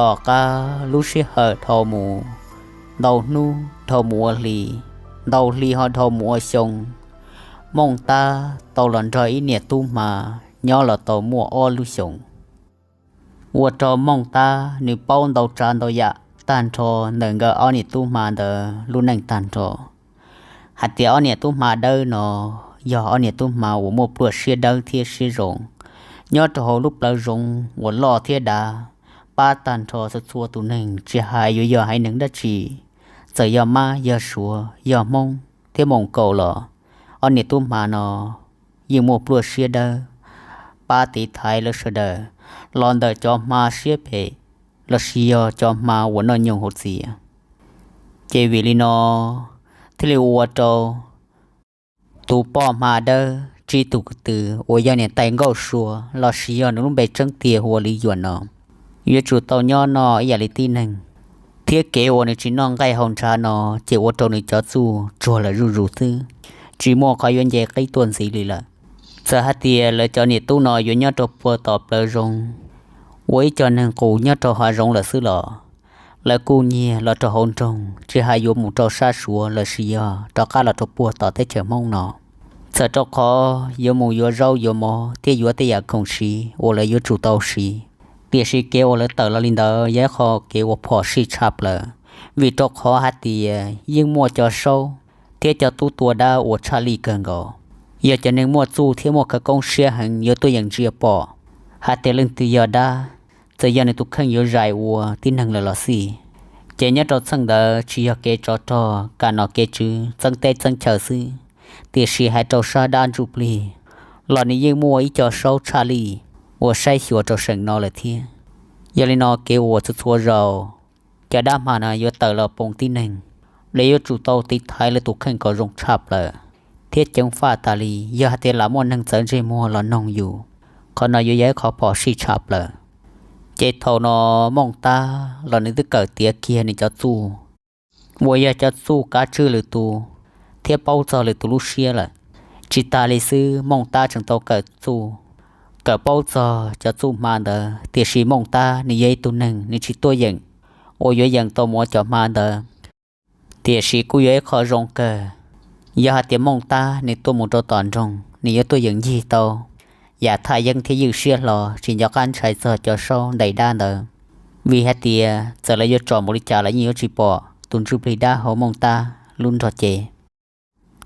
Tom qab lub sij hawm dhau mus ntau hnub dhau mus ua hli, ntau hli ho dhau mus ua xyoo, Mooj Tab tau los nrog ib niam tub hma nyob los tau muaj ob lub xyoos. Ua rau Mooj Tab nws paub ntau tsav ntau yam tag nrho ntawm nkawd ob niam tub hma ntawd lub neej tag nrho, hais tias ob niam tub hma dawb no yog ob niam tub hma uas muaj pluaj siab dawb thiab siab zoo. Nyob rau hauv lub plawv zoov uas loj thiab dav, pab tag nrho txhua txhua tus neeg, tsis hais yuav yog haiv neeg dab tsi, txawm yog mab yog suav yog hmoob thiab moos kaus los, ob niam tub hma no yeej muaj pluaj siab dawb pab tiv thaiv lawv sawv daws los ntawm cov hma siab phem lossis yog cov hma uas noj nyoog hauv txias. Ces vim li no thiaj li ua rau tus poj hma dawb tsib tug kwv tw uas yog niam tais Nkauj Sua lossis yog nws lub npe tseeb tiag hu ua Li Yuam no yuav tsum tau nyob noj ib yam li tib neeg, thiab kev uas nws tsis noj nqaij haus ntshav no ces ua rau nws cov txuj tsuag lawm zuj zus xwb, tsis muaj qhov yuav nce qib tuaj ntxiv li lawm. Txawm hais tias lawv cov niam tub no yuav nyob rau puag tom plawv zoov ua ib co neeg qus nyob rau hav zoov lawm xwb los, lawv kuj nyiag los rau hauv nroog, tsis hais yuav mus rau sab Suav lossis yog rov qab los rau puag tom teb chaws Hmoob no. Txawm rau qhov yuav mus yuav zaub yuav mov thiab yuav tej yam khoom siv uas lawv yuav tsum tau siv, tiam sis kev uas lawv tawm los li ntawd yog ib qho kev uas phom sij tshaj plaws, vim rau qhov hais tias yeej muaj cov saub thiab cov tub tua dab uas tshaj lij kawg nkaus. Yog cov neeg muaj txuj thiab muaj khawv koob siab heev yuav tuaj yeem ntsia pom hais tias leej twg yog dab, txawm yog nws tus kheej yuav zais ua tib neeg lawm los xij, ces nyob rau txheej ntawd tsis yog kev tsov rog kam nom kev tswv txeeb teb txeeb chaw xwb, tiam sis hais rau sab dab ntsuj plig los nws yeej muaj ib co saub tshaj lij uas saib xyuas rau seem no lawm thiab. Yog li no kev uas txhua txhua zaus cov dab hma no yuav tawm los poo tib neeg, lawv yuav tsum tau tiv thaiv lawv tus kheej kom zoo tshaj plaws thiab ceev faj tas li. Yog hais tias lam muaj neeg txawv ntsej muag los noog yus, qhov no yuav yog ib qho phom sij tshaj plaws. Ces thaum no Mooj Tab los nws twb kawm tiav kiag nws cov txuj uas yog cov txuj kav tswj lwm tus thiab paub txog lwm tus lub siab lawm. Tsis tas li xwb, Mooj Tab tseem tau kawm txuj, kawm paub txog cov txuj hma ntawd, tiam sis Mooj Tab nws yog ib tug neeg nws tsis tuaj yeem uas yuav yeem tau mus ua cov hma ntawd. Tiam sis kuj yog ib qho zoo kawg, yog hais tias Mooj Tab nws tuaj mus rau tom nroog, nws yuav tuaj yeem ncig tau yam thaj yeeb thiab ywj siab hlo, tsis nco qab ntshai txog cov saub ntais dab ntawd, vim hais tias txawm lawv yuav tsom mus li cas los yeej yuav tsis pom tus ntsuj plig dab hauv Mooj Tab lub nrog cev.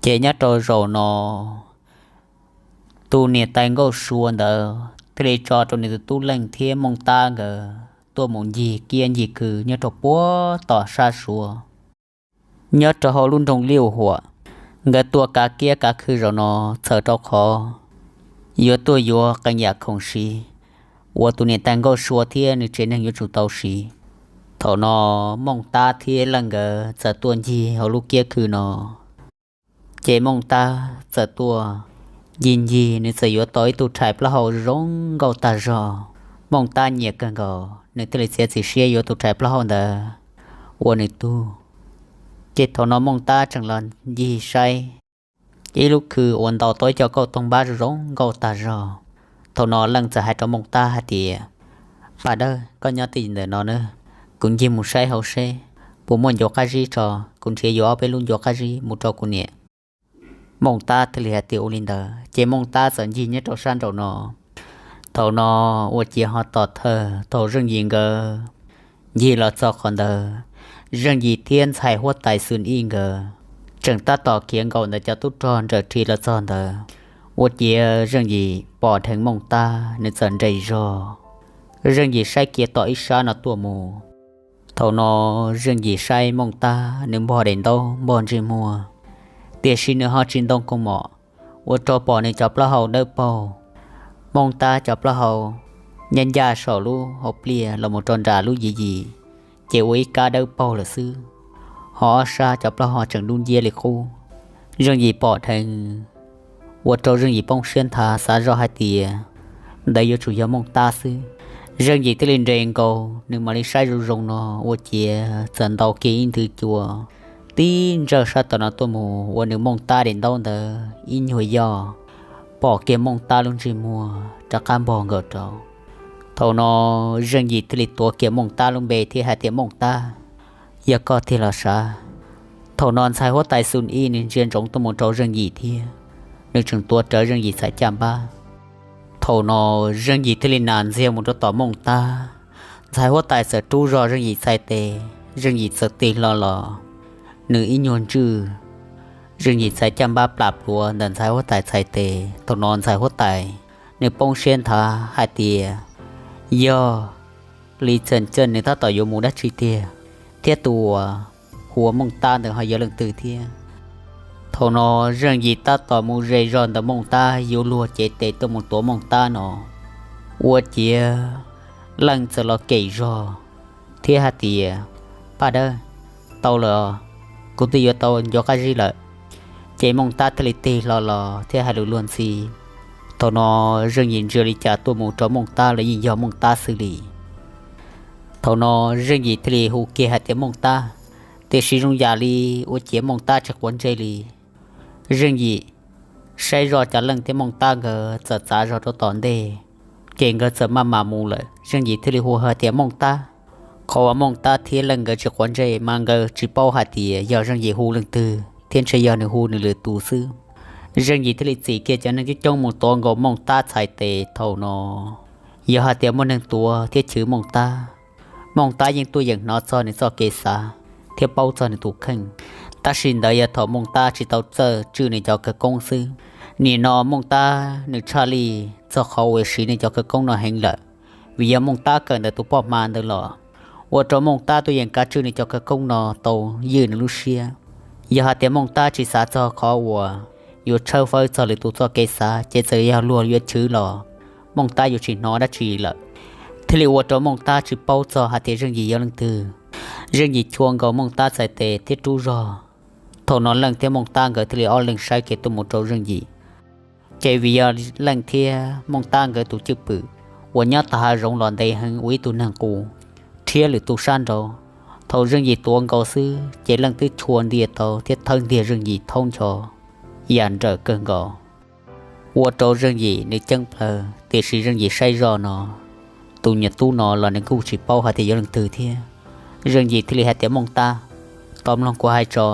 Ces nyob rau zaum no, tus niam tais Nkauj Sua ntawd thiaj li tso rau nws tus tub Leej thiab Mooj Tab nkawd tuaj mus ncig kiab ncig khw nyob rau puag tom sab Suav, nyob rau hauv lub nroog Liuj Huam. Nkawd tuaj kav kiab kav khw zaum no txhawm rau qhov yuav tuaj yuav qee yam khoom siv uas tus niam tais Nkauj Sua thiab nws tsev neeg yuav tsum tau siv. Thaum no Mooj Tab thiab Leej nkawd txawm tuaj ncig hauv lub kiab khw no, ces Mooj Tab txawm tuaj ncig ncig, nws txawm yuav tau ib tug rhais plaub hau zoo nkauj tag zog. Mooj Tab nyiam kawg nkaus, nws thiaj li txiav txim siab yuav tus rhais plaub hau ntawd ua nws tug. Ces thaum no Mooj Tab tseem los ncig saib ib lub khw uas ntaus tau ib co kauj toog npab zoo nkauj tag zog. Thaum no Leej txawm hais rau Mooj Tab hais tias, Paj Dawb, koj nyob twj ywm ntawm no na, kuv ncig mus saib hauv seb puas muaj ncuav qab zib tso, kuv nrhiav yuav ob peb lub ncuav qab zib mus rau kuv niam. Mooj Tab thiaj li hais tias ua li ntawd, ces Mooj Tab txawm ncig nyob rau sab nraum no. Thaum no ua ciav ho tom thawj thaum Zeej Yim nkawd ncig los txog qhov ntawd, Zeej Yim thiab ntxhais huab tais Xwm Ij nkawd tseem tab tom khiav nkaum ntawm cov tub rog nrawm ri los txog ntawd. Ua ciav Zeej Yim pom dheev Mooj Tab, nws txawm nres zog. Zeej Yim saib kiag tom ib sab no tuaj mus. Thaum no Zeej Yim saib Mooj Tab, nws npog daim ntaub npog ntsej muag, tiam sis nws ho tsis ntoo kaus mom, ua rau pom nws cov plaub hau dawb paug. Mooj Tab cov plaub hau ncaj ncaj saum lub hauv pliaj los mus rau nram lub yim yim, ces ua ib kab dawb paug lawm xwb. Ho ob sab cov plaub hau tseem dub nciab li qub. Zeej Yim pom dheev, ua rau Zeej Yim poob siab nthav, xav zoj hais tias ntawd yuav tsum yog Mooj Tab xwb. Zeej Yim thiaj li nres nkaus, nws mam li saib zoo zoo no, ua ciav txawm ntaus kiag ib nthwv cua tib ntsawj sab tom no tuaj mus ua nws Mooj Tab daim ntaub ntawd ib nyuag yoj, pom kiag Mooj Tab lub ntsej muag rov qab npog nkaus rau. Thaum no Zeej Yim thiaj li tuav kiag Mooj Tab lub npe thiab hais tias, Mooj Tab, yog koj tiag los sav? Thaum no ntxhais huab tais Xus Ib nws ntsia ntsoov tuaj mus rau Zeej Yim thiab nws tseem tuav rawv Zeej Yim txhais caj npab. Thaum no Zeej Yim thiaj li nas ntxiag mus rau tom Mooj Tab. Ntxhais huab tais txawm rub zog Zeej Yim txhais tes, Zeej Yim txawm tig hlo los, nws ib nyuag ntswj Zeej Yim txhais caj npab plam pluav ntawm ntxhais huab tais txhais tes. Thaum no ntxhais huab tais nws poob siab nthav hais tias, Yog li txeem ceeb nws tab tom yuav mus dab tsi tiag, thiab tus uas hu ua Mooj Tab ntawd ho yog leej twg thiab? Thaum no Zeej Yim tab tom mus ze zog ntawm Mooj Tab yuav luag cev tes tuaj mus tuav Mooj Tab no, ua ciav Leej txawm los kem zog thiab hais tias, Paj Dawb, tau lawm, kuv twb yuav tau ncuav qab zib lawm. Ces Mooj Tab thiaj li tig hlo los thiab hais lus luag ntxhi. Thaum no Zeej Yim ntsia li cas tuaj mus rau Mooj Tab los yeej yog Mooj Tab xwb li. Thaum no Zeej Yim thiaj li hu kiag hais tias, Mooj Tab, tiam sis zoo yam li ua ciav Mooj Tab tsis quav ntsej li. Zeej Yim saib zoj cov Leej thiab Mooj Tab nkawd txawm txav zog rau tom ntej, ces nkawd txawm maj mam mus lawm. Zeej Yim thiaj li hu hais tias, Mooj Tab. Qhov uas Mooj Tab thiab Leej nkawd tsis quav ntsej mas nkawd tsis paub hais tias yog Zeej Yim hu leej twg thiab ntshe yog nws hu nws lwm tus xwb. Zeej Yim thiaj li txim kiag cov neeg coob coob mus tuav nkaus Mooj Tab txhais tes. Thaum no yog hais tias muaj neeg tuav thiab chwv Mooj Tab, Mooj Tab yeej tuaj yeem hnov txog nws txoj kev xav thiab paub txog nws tus kheej. Tab sis ntawd yog thaum Mooj Tab tsis tau txawj tswj nws cov khawv koob xwb. Nim no Mooj Tab nws tshaj lij txog qhov uas siv nws cov khawv koob no heev lawm, vim yog Mooj Tab kawm ntawm tus poj hma ntawd los, ua rau Mooj Tab tuaj yeem kav tswj nws cov khawv koob no tau ywj nws lub siab. Yog hais tias Mooj Tab tsis xav txog qhov uas yuav tshawb fawb txog lwm tus txoj kev xav ces txawm yog luag yuav chwv los Mooj Tab yuav tsis hnov dab tsi lawm, thiaj li ua rau Mooj Tab tsis paub txog hais tias Zeej Yim yog leej twg. Zeej Yim chua nkaus Mooj Tab txhais tes thiab rub zog. Thaum no Leej thiab Mooj Tab nkawd thiaj li ob leeg saib kiag tuaj mus rau Zeej Yim. Ces vim yog Leej thiab Mooj Tab nkawd tus cwj pwm uas nyob tom hav zoov los ntev heev ua ib tug neeg qus rhiab lwm tus sab nraud. Thaum Zeej Yim tuav nkaus xwb ces Leej twb chua ntiag tau thiab thawb ntiag Zeej Yim thaub ncho yam nrawm kawg nkaus, ua rau Zeej Yim nws ceeb plaws. Tiam sis Zeej Yim saib zoj no, tus nyuam tub no los nws kuj tsis paub hais tias yog leej twg thiab. Zeej Yim thiaj li hais tias, Mooj Tab, tos mloog kuv hais tso.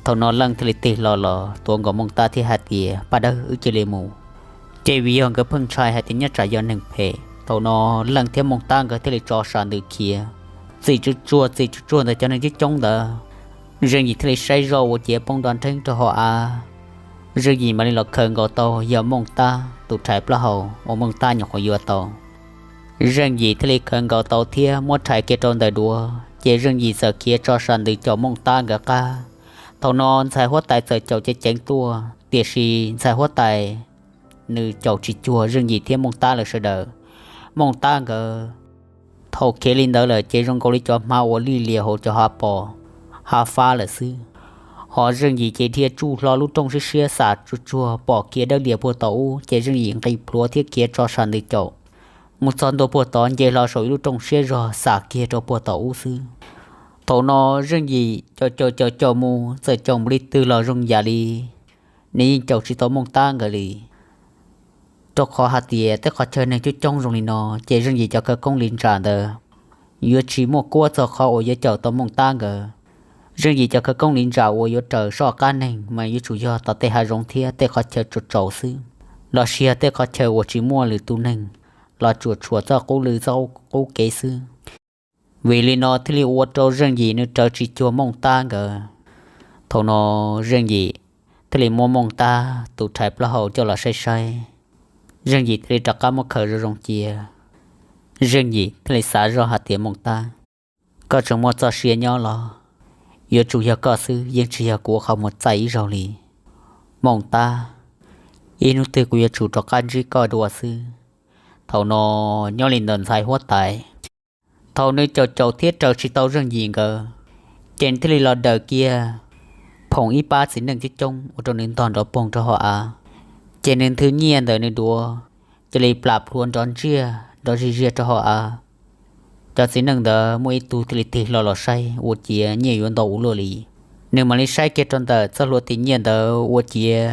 Thaum no Leej thiaj li tig hlo los tuav nkaus Mooj Tab thiab hais tias, Paj Dawb, wb cia li mus. Ces vim yog nkawd pheej ntshai hais tias nyob tsam yog neeg phem, thaum no Leej thiab Mooj Tab nkawd thiaj li tso sam ntws khiav, txim tsuj tsuag txim tsuj tsuag ntawm cov neeg coob coob ntawd. Zeej Yim thiaj li saib zoj ua ciav poob nrov nrheeb rau hauv av. Zeej Yim mam li los khaws nkaus tau yog Mooj Tab tus rhais plaub hau uas Mooj Tab nyuam qhuav yuav tau. Zeej Yim thiaj li khaws nkaus tau thiab muab rhais kiag rau ntawm duav, ces Zeej Yim txawm khiav tso sam ntws caum Mooj Tab nkawd qab. Thaum no ntxhais huab tais txawm caum ceev ceev tuaj, tiam sis ntxhais huab tais nws caum tsis cuag Zeej Yim thiab Mooj Tab lawv sawv daws. Mooj Tab nkawd thaum khiav li ntawd lawm ces zoo nkaus li cov hma uas lig lias hauv cov hav pos hav fab lawm xwb. Hos Zeej Yim ces dhia tsuj hlo lub rooj siab siab xam tsuag tsuag pom kiag dawb lias puag tom ub, ces Zeej Yim nqis plhuav thiab khiav tso sam ntws caum mus txog ntua puag tod, nce hlo saum ib lub rooj siab zog xam kiag rau puag tom ub xwb. Thaum no Zeej Yim caum caum caum caum mus txawm caum mus li twg los zoo yam li nws yeej caum tsis tau Mooj Tab nkawd li. Rau qhov hais tias tej qhov chaw neeg coob coob zoo li no, ces Zeej Yim cov khawv koob li ntsam ntawd yuav tsis muaj kuab txog qhov uas yuav caum tau Mooj Tab nkawd. Zeej Yim cov khawv koob li ntsam uas yuav raws soj qab neeg mas yuav tsum yog tom tej hav zoov thiab tej qhov chaw tsaus tsaus xwb, los sis yog tej qhov chaw uas tsis muaj lwm tus neeg los tsuam tsuam txoj qub lw txoj qub kev xwb. Vim li no thiaj li ua rau Zeej Yim nws raws tsis cuag Mooj Tab nkawd. Thaum no Zeej Yim thiaj li muab Mooj Tab tus rhais plaub hau coj los saib saib. Zeej Yim thiaj li rov qab muab khaws zoo zoo cia. Zeej Yim thiaj li xav zoj hais tias, Mooj Tab, koj tseem muaj txoj sia nyob los? Yuav tsum yog koj xwb, yeej tsis yog kuv ua qhov muag txaij ib zaug li. Mooj Tab, ib hnub twg kuv yuav tsum rov qab ntsib koj dua xwb. Thaum no nyob li ntawm ntxhais huab tais, thaum nws caum caum thiab raws tsis tau Zeej Yim nkawd, ces nws thiaj li los daws kiag phoom ib pab txiv neej coob coob ua rau nws ntog nrov poog rau hauv av. Ces nws nthwv nyiaj ntawm nws duav cia li plam plhuav nrov ntsiag nrov zig ziag rau hauv av. Cov txiv neej ntawd muaj ib tug thiaj li tig hlo los saib ua ciav nyiaj yuav ntau ua luaj li. Nws mam li saib kiag rau ntawm txoj hlua tim nyiaj ntawd ua ciav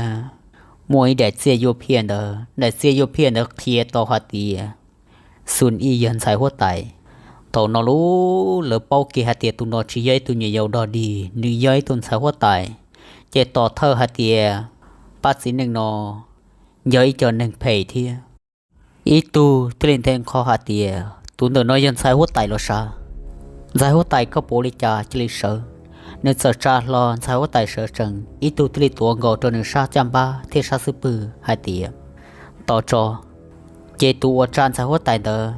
muaj ib daim txiaj yuaj phiaj ntawd. Daim txiaj yuaj phiaj ntawd qhia tau hais tias Xun Ij yog ntxhais huab tais. Thaum no lub lawv paub kiag hais tias tus no tsis yog ib tug nyuam yaus dog dig, nws yog ib tug ntxhais huab tais, ces tos thawj hais tias pab txiv neej no yog ib co neeg phem thiab. Ib tug thiaj li nthe nqho hais tias, tus ntawm no yog ntxhais huab tais los sav? Ntxhais huab tais koj puas ua li cas cia li sawv? Nws txawm tsa hlo ntxhais huab tais sawv tsees, ib tug thiaj li tuav nkaus rau nws sab caj npab thiab sab xub pwg hais tias, tos tso. Ces tus uas tsa ntxhais huab tais ntawd,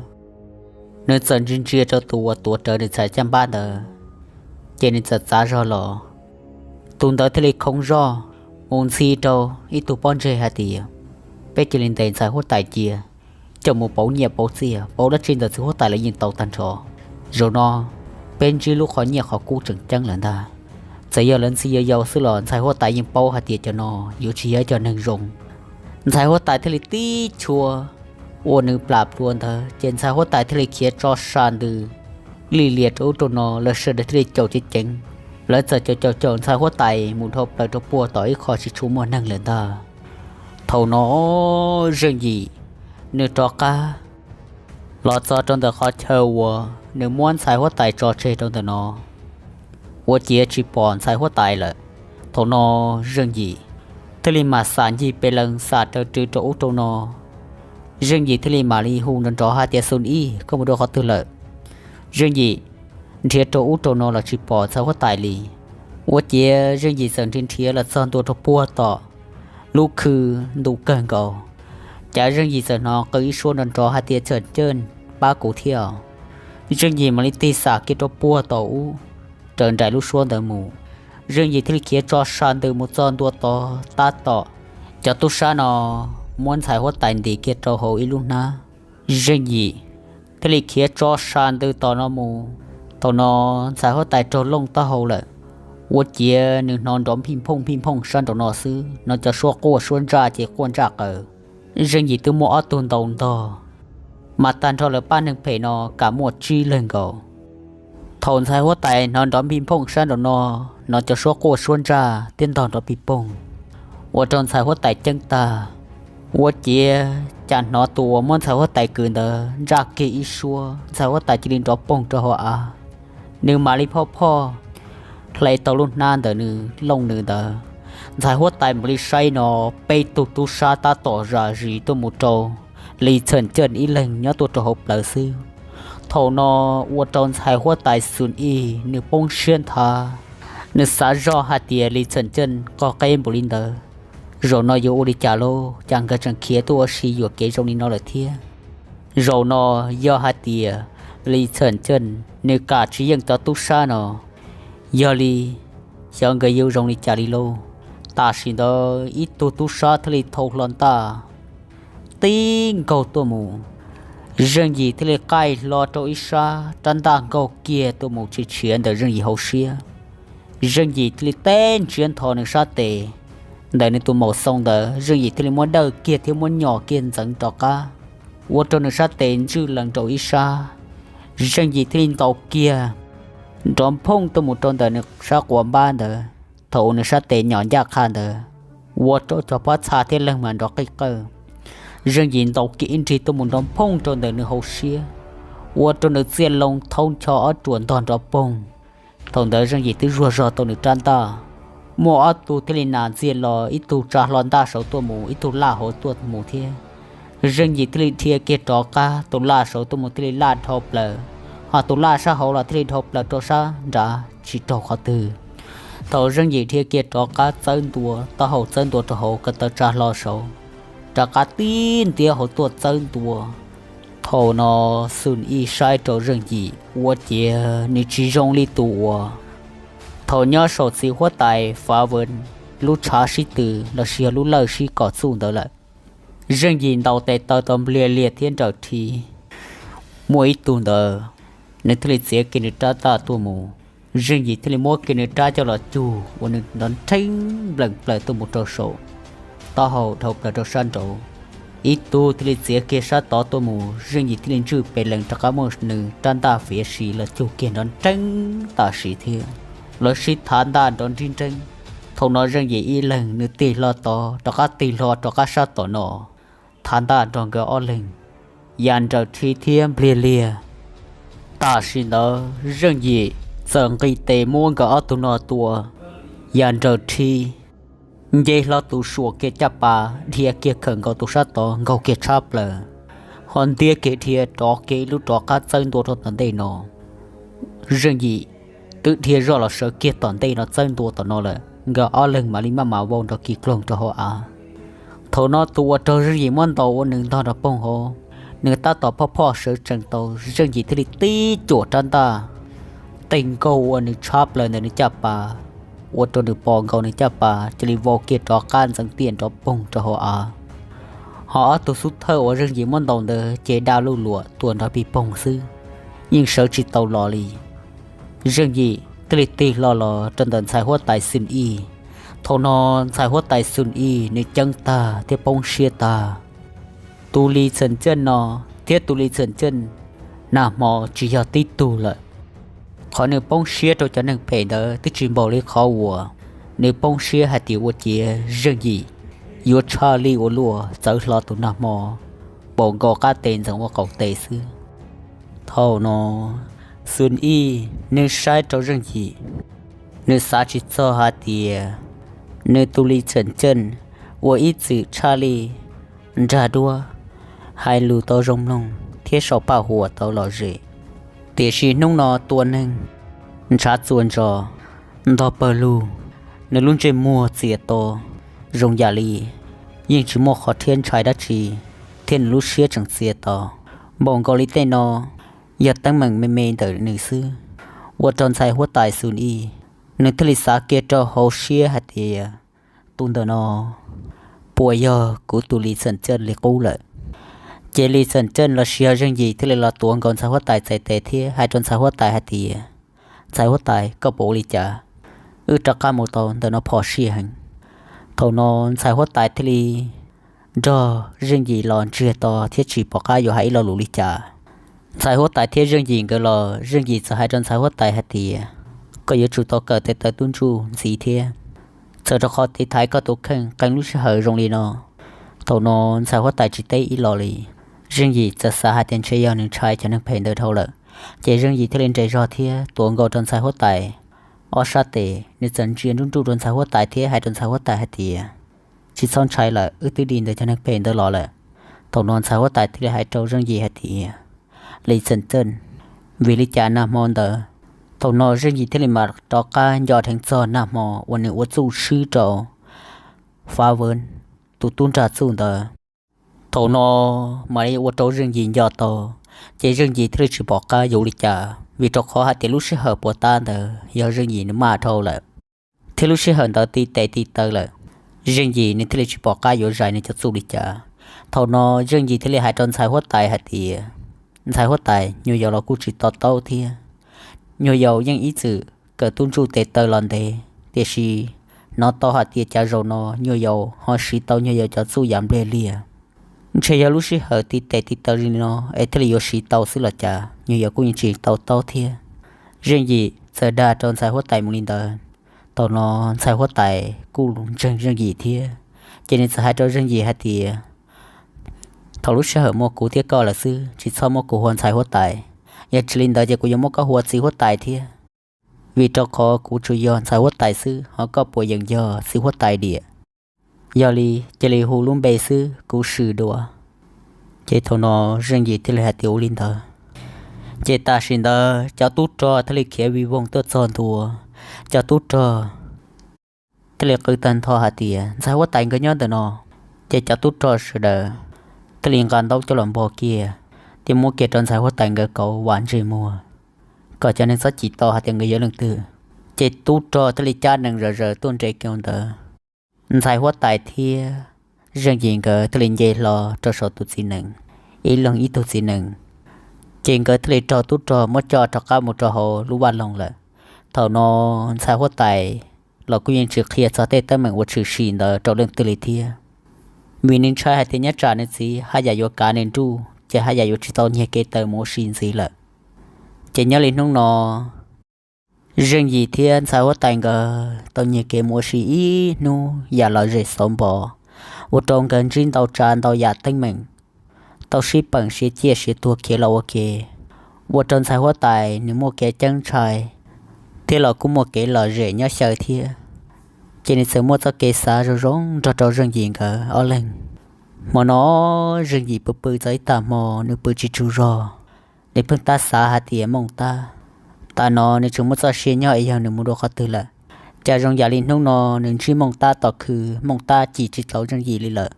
nws txawm ntsia ntsia rau tus uas tuav rawv nws ntxhais caj npab ntawd, ces nws txawm txav zog los. Tus ntawd thiaj li khoov zog mus ntxhi rau ib tug pob ntseg hais tias, peb cia li ntes ntxhais huab tais cia, coj mus pauv nyiaj pauv txiaj pauv dab tsi ntawm txiv huab tais los yeej tau tag nrho. Zaum no peb ntsib lub qhov nyiaj qhov kub tseem ceeb lawm ntag. Txawm yog lawv ntxhi yau yau xwb los ntxhais huab tais yeej paub hais tias cov no yuav tsis yog cov neeg zoo. Ntxhais huab tais thiaj li tib chua ua nws plam plua ntawd, ces ntxhais huab tais thiaj li khiav tso sa ntws li lias rau ub rau no, lawv sawv daws thiaj li caum ceev ceev. Lawv txawm caum caum caum ntxhais huab tais mus dhau plaws rau puag tom ib qho tsis tshua muaj neeg lawm ntag. Thaum no Zeej Yim nws rov qab los txog rau ntawm qhov chaw uas nws muab ntxhais huab tais tso tseg rau ntawm no, ua ciav tsis pom ntxhais huab tais lawm. Thaum no Zeej Yim thiaj li mam xam ncig pes lees xam raws rw rau ub rau no. Zeej Yim thiaj li mam li hu nrov nrov hais tias, Xun Ij, koj mus rau qhov twg lawm? Zeej Yim nrhiav rau ub rau no los tsis pom ntxhais huab tais li. Ua ciav Zeej Yim txawm nrhiav nrhiav los txog ntua rau puag tom lub khw ntu kawg nkaus, cas Zeej Yim txawm hnov qw ib suab nrov nrov hais tias, Txhawm Cawj, pab kuv thiab. Zeej Yim mam li tig xam kiag rau puag tom ub, raws nraim lub suab ntawd mus. Zeej Yim thiaj li khiav tso sa ntws mus txog ntua tod tab tom cov tub sab no muab ntxhais huab tais ntim kiag rau hauv ib lub hnab. Zeej Yim thiaj li khiav tso sa ntws tom no mus. Thaum no ntxhais huab tais raug looj taub hau lawm, ua ciav nws hnov nrov nphij nphooj nphij nphooj sab nraum no xwb, hnov cov suab quaj suab ntsaj ces quaj ntsaj qaws. Zeej Yim twb muaj ob tug ntaus ntog, mas tag nrho lawv pab neeg phem no kam muaj tsib leeg nkaus. Thaum ntxhais huab tais hnov nrov nphij nphooj sab nraum no, hnov cov suab quaj suab ntsaj thiab ntog nrov pij poog, ua rau ntxhais huab tais ceeb tag. Ua ciav cas hnov tus uas muab ntxhais huab tais kwv ntawd ntsaj kiag ib suab, ntxhais huab tais cia li nrov poog rau hauv av. Nws mam li phoj phoj hle tau lub hnab ntawm nws looj nws ntawd. Ntxhais huab tais mam li saib no, peb tug tub sab tab tom zam zis tuaj mus rau Li Txhawm Cawj ib leeg nyob tuaj rau hauv plawv xwb. Thaum no ua rau ntxhais huab tais Xun Ij nws poob siab nthav, nws xav zoj hais tias Li Txhawm Cawj qog qeb npaum li ntawd, zaum no yuav ua li cas lauj, cas nkawd tseem khiav tuaj ua si yuam kev zoo li no lawm thiab. Zaum no yog hais tias Li Txhawm Cawj nws kam tsis yeej cov tub sab no, yog li xyov nkawd yuav zoo li cas li lauj. Tam sim ntawd ib tug tub sab thiaj li thau hlo ntaj tib nkaug tuaj mus. Zeej Yim thiaj li qaij hlo rau ib sab, rab ntaj nkaug kiag tuaj mus tsis tshiav ntawm Zeej Yim hauv siab. Zeej Yim thiaj li teb ntsiav nthos nws sab tes, ntawm nws tus maum xoo ntawd Zeej Yim thiaj li muab dawj kiag thiab muab nyom kiag ntxeev rov qab, ua rau nws sab tes ntswj lees rau ib sab. Zeej Yim thiaj li ntaus kiag nrov nphooj tuaj mus rau ntawm nws sab quas npab ntawd. Thaum uas nws sab tes nyom ncaj qha ntawd, ua rau cov pob txha thiab leeg mas nrov qij qawj. Zeej Yim ntaus kiag ib nrig tuaj mus nrov nphooj rau ntawm nws hauv siab, ua rau nws txiaj loo thaub ncho ob ruam ntog nrov poog. Thaum ntawd Zeej Yim twb zuag zog tau nws rab ntaj. Muaj ob tug thiaj li nas ntxiag los, ib tug tsa hlo ntaj saud tuaj mus, ib tug laj hauv tuaj mus thiab. Zeej Yim thiaj li dhia kiag rov qab tus laj saud tuaj mus thiaj li laj dhau plaws, ho tus laj sab hauv los thiaj li dhau plaws rau sab nrad tsis raug qhov twg. Thaum Zeej Yim dhia kiag rov qab txawb ntua, taub hau txawb ntua rau hauv, ko taw tsa hlo saud, rov qab tib ntiab hauv tuaj txawb ntua. Thaum no Xun Ij saib rau Zeej Yim ua ciav nws tsis zoo li tus uas thaum nyob saum txiv huab tais Fav Vwm lub tshav sib tw lossis yog lub lawj sib kom txuj ntawd lawm. Zeej Yim ntaus tes taw tau npliag liag thiab nrawm rhi, muaj ib tug ntawd nws thiaj li txiav kiag nws rab ntaj tuaj mus. Zeej Yim thiaj li muab kiag nws rab coj los cug ua nws nrov nrheeb npleem plaws tuaj mus rau saum taub hau dhau plaws rau sab nraud. Ib tug thiaj li txiav kiag sab tod tuaj mus, Zeej Yim thiaj li ntswj pes lees rov qab muab nws rab ntaj fiav si los cug kiag nrov nrheeb tam sim thiab. Lawv sib thav ntaj nrov nrib nreeb. Thaum no Zeej Yim ib leeg nws tig hlo tod rov qab tig hlo rov qab sab tom no, thav ntaj nrog nkawd ob leeg. ya nraws rhi thiab npliag liag. Tam sim ntawd Zeej Yim txawm nqis tes muab nkawd ob tug no tua ya nraws rhi, nce hlo tus suam kiag caj pas dhia kiag khawm nkaus tus sab tod nkaug kiag tshab plaws, ho ntiab kiag dhia rov kiag ib lub rov qab txawb ntua rau tom ntej no. Zeej Yim twb dhia zoj los sawv kiag tom ntej no txawb ntua tom no lawm, nkawd ob leeg mam li maj mam vau nrov kis kloog rau hauv av. Thaum no tus uas raug Zeej Yim muab ntaus ua nws ntog nrog poog hauv, nws tab tom phoj phoj sawv tsees tau, Zeej Yim thiaj li tib cuam rab ntaj tes nkaug ua nws tshab plaws ntawm nws caj pas, ua rau nws pos nkaus nws caj pas cia li vau kiag rov qab ntxeev tiaj nrov poog rau hauv av. Ho ob tug xub thawj uas Zeej Yim muab ntaus ntawd ces daj luj luam tuag nrov pig poog xwb, yeej sawv tsis tau los li. Zeej Yim thiaj li tig hlo los rau ntawm ntxhais huab tais Xun Ij. Thaum no ntxhais huab tais Xun Ij nws ceeb tag thiab poob siab tag. Tus Li Txham Ceej no thiab tus Li Txham Ceej nag hmo tsis yog tib tug lawm. Qhov nws poob siab rau cov neeg phem ntawd twb tsis npaum li qhov uas nws poob siab hais tias ua ciav Zeej Yim yuav tshaj lij ua luaj txawv hlo tus nag hmo, npaum nkaus qab tes ntxeev ua qaum tes xwb. Thaum no Xun Ij nws saib rau Zeej Yim, nws xav tsis txog hais tias nws tus Li Txham Ceej ua ib txwm tshaj lij nrag duab, hais lus tau zoo mloog thiab sau paj huam tau lom zem. Tiam sis hnub no tua neeg ntshav txuas ntsos, ntog pawg lug, nws lub ntsej muag txias to zoo yam li yeej tsis muaj qhov rhiab ntshai dab tsi, thiab nws lub siab tseem txias to, npaum nkaus li tej no yog teeb meem me me ntawm nws xwb, ua rau ntxhais huab tais Xun Ij nws thiaj li xav kiag rau hauv siab hais tias, tus ntawm no puas yog kuv tus Li Txham Ceej li qub lawm? Ces Li Txham Ceej los sis yog Zeej Yim thiaj li los tuav nkaus ntxhais huab tais txhais tes thiab hais rau ntxhais huab tais hais tias, ntxhais huab tais, koj puas ua li cas? Wb rov qab mus tau ntawm no phom sij heev. Thaum no ntxhais huab tais thiaj li nrog Zeej Yim los ntsiag to thiab tsis pom qab yuav hais ib lo lus li cas. Ntxhais huab tais thiab Zeej Yim nkawd los, Zeej Yim txawm hais rau ntxhais huab tais hais tias, koj yuav tsum tau kawm tes taw tub ntsuj ntxiv thiab, txawm rau qhov tiv thaiv koj tus kheej qee lub sij hawm zoo li no. Thaum no ntxhais huab tais tsis teb ib lo li. Zeej Yim txawm xav hais tias ntshe yog nws ntshai cov neeg phem ntawd dhau lawm, ces Zeej Yim thiaj li nres zog thiab tuav nkaus rau ntxhais huab tais ob sab tes. Nws txawm ntsia nruj nruj rau ntxhais huab tais thiab hais rau ntxhais huab tais hais tias, tsis txhob ntshai lawm, wb twb dim ntawm cov neeg phem ntawd los lawm. Thaum no ntxhais huab tais thiaj li hais rau Zeej Yim hais tias, Li Txham Ceej, vim li cas nag hmo ntawd? Thaum no Zeej Yim thiaj li mam rov qab nco dheev txog nag hmo uas nws ua txuj swb rau Fav Vwm tus tub nrag txuj ntawd. Thaum no mam li ua rau Zeej Yim nco tau, ces Zeej Yim thiaj li tsis pom qab yuav ua li cas, vim rau qhov hais tias lub sij hawm puas tab ntawd yog Zeej Yim nws maj dhau lawm, thiab lub sij hawm ntawd ti tes ti taw lawm, Zeej Yim nws thiaj li tsis pom qab yuav zais nws cov txuj li cas. Thaum no Zeej Yim thiaj li hais rau ntxhais huab tais hais tias, ntxhais huab tais, nyuag yaus los kuj tsis to taub thiab, nyuag yaus yeej ib txwm kawm tub ntsuj tes taw los ntev, tiam sis hnov tau hais tias cas zaum no nyuag yaus ho siv tau nyuag yaus cov txuj yam npliag liag. Ntshe yog lub sij hawm ti tes ti taw li no es thiaj li yuav siv tau xwb los cas, nyuag yaus kuj yeej tsis to taub thiab. Zeej Yim txawm dag rau ntxhais huab tais mus li ntawd. Thaum no ntxhais huab tais kuj ntseeg Zeej Yim thiab, ces nws txawm hais rau Zeej Yim hais tias, thaum lub sij hawm muaj kuv thiab koj lawm xwb, tsis txhob muab kuv hu ua ntxhais huab tais. Yog tsis li ntawd ces kuv yuav muab koj hu ua txiv huab tais thiab. Vim rau qhov kuv tsuas yog ntxhais huab tais xwb, ho koj puas yeem yog txiv huab tais diam? Yog li cia li hu lub npe xwb, kuv swm dua. Ces thaum no Zeej Yim thiaj li hais tias ua li ntawd. Ces tam sim ntawd cov tub rog thiaj li khiav vij voog tuaj txog ntua. Cov tub rog thiaj li qw tag nrho hais tias ntxhais huab tais nkawd nyob ntawm no. Ces cov tub rog sawv daws thiaj li nqa ntaub coj los npog kiag, thiab muab kiag rau ntxhais huab tais nkawd kauv vam ntsej muag, kom cov neeg txhob cim tau hais tias nkawd yog leej twg. Ces tub rog thiaj li cab nees zom zaws tuaj nres kiag ntawd. Ntxhais huab tais thiab Zeej Yim nkawd thiaj li nce hlo rau saum tus txiv nees, ib leeg ib tug txiv nees. Ces nkawd thiaj li raug tub rog muab coj rov qab mus rau hauv lub vaj loog lawm. Thaum no ntxhais huab tais los kuj yeej tsis qhia txog tej teeb meem uas tshwm sim ntawd rau leej twg li thiab, vim nws ntshai hais tias nyob tsam nws txiv haj yam yuav kav nws nruj ces haj yam yuav tsis tau nyiag kev taw mus ua si ntxiv lawm. Ces nyob li hnub no, Zeej Yim thiab ntxhais huab tais nkawd tau nyiag kev mus ua si ib hnub yam lom zem xauv npo, ua rau nkawd ntsib ntau tsav ntau yam teeb meem. tau sib peem siav ciaj siav tuag khiav los ua ke, ua rau ntxhais huab tais nws muaj kev ceeb ntshai thiab los kuj muaj kev lom zem nyob xyaw thiab. Ces nws txawm muaj txoj kev xav zoo zoo nrog rau Zeej Yim nkawd ob leeg. Hmo no Zeej Yim pw pw txog ib tag hmo nws pw tsis tsaug zog, nws pheej tab xav hais tias Mooj Tab, tam no nws tseem muaj txoj sia nyob es yog nws mus dua qhov twg lawm. Cas zoo yam li hnub no nws ntsib Mooj Tab tom khw, Mooj Tab cim tsis tau Zeej Yim li lawm,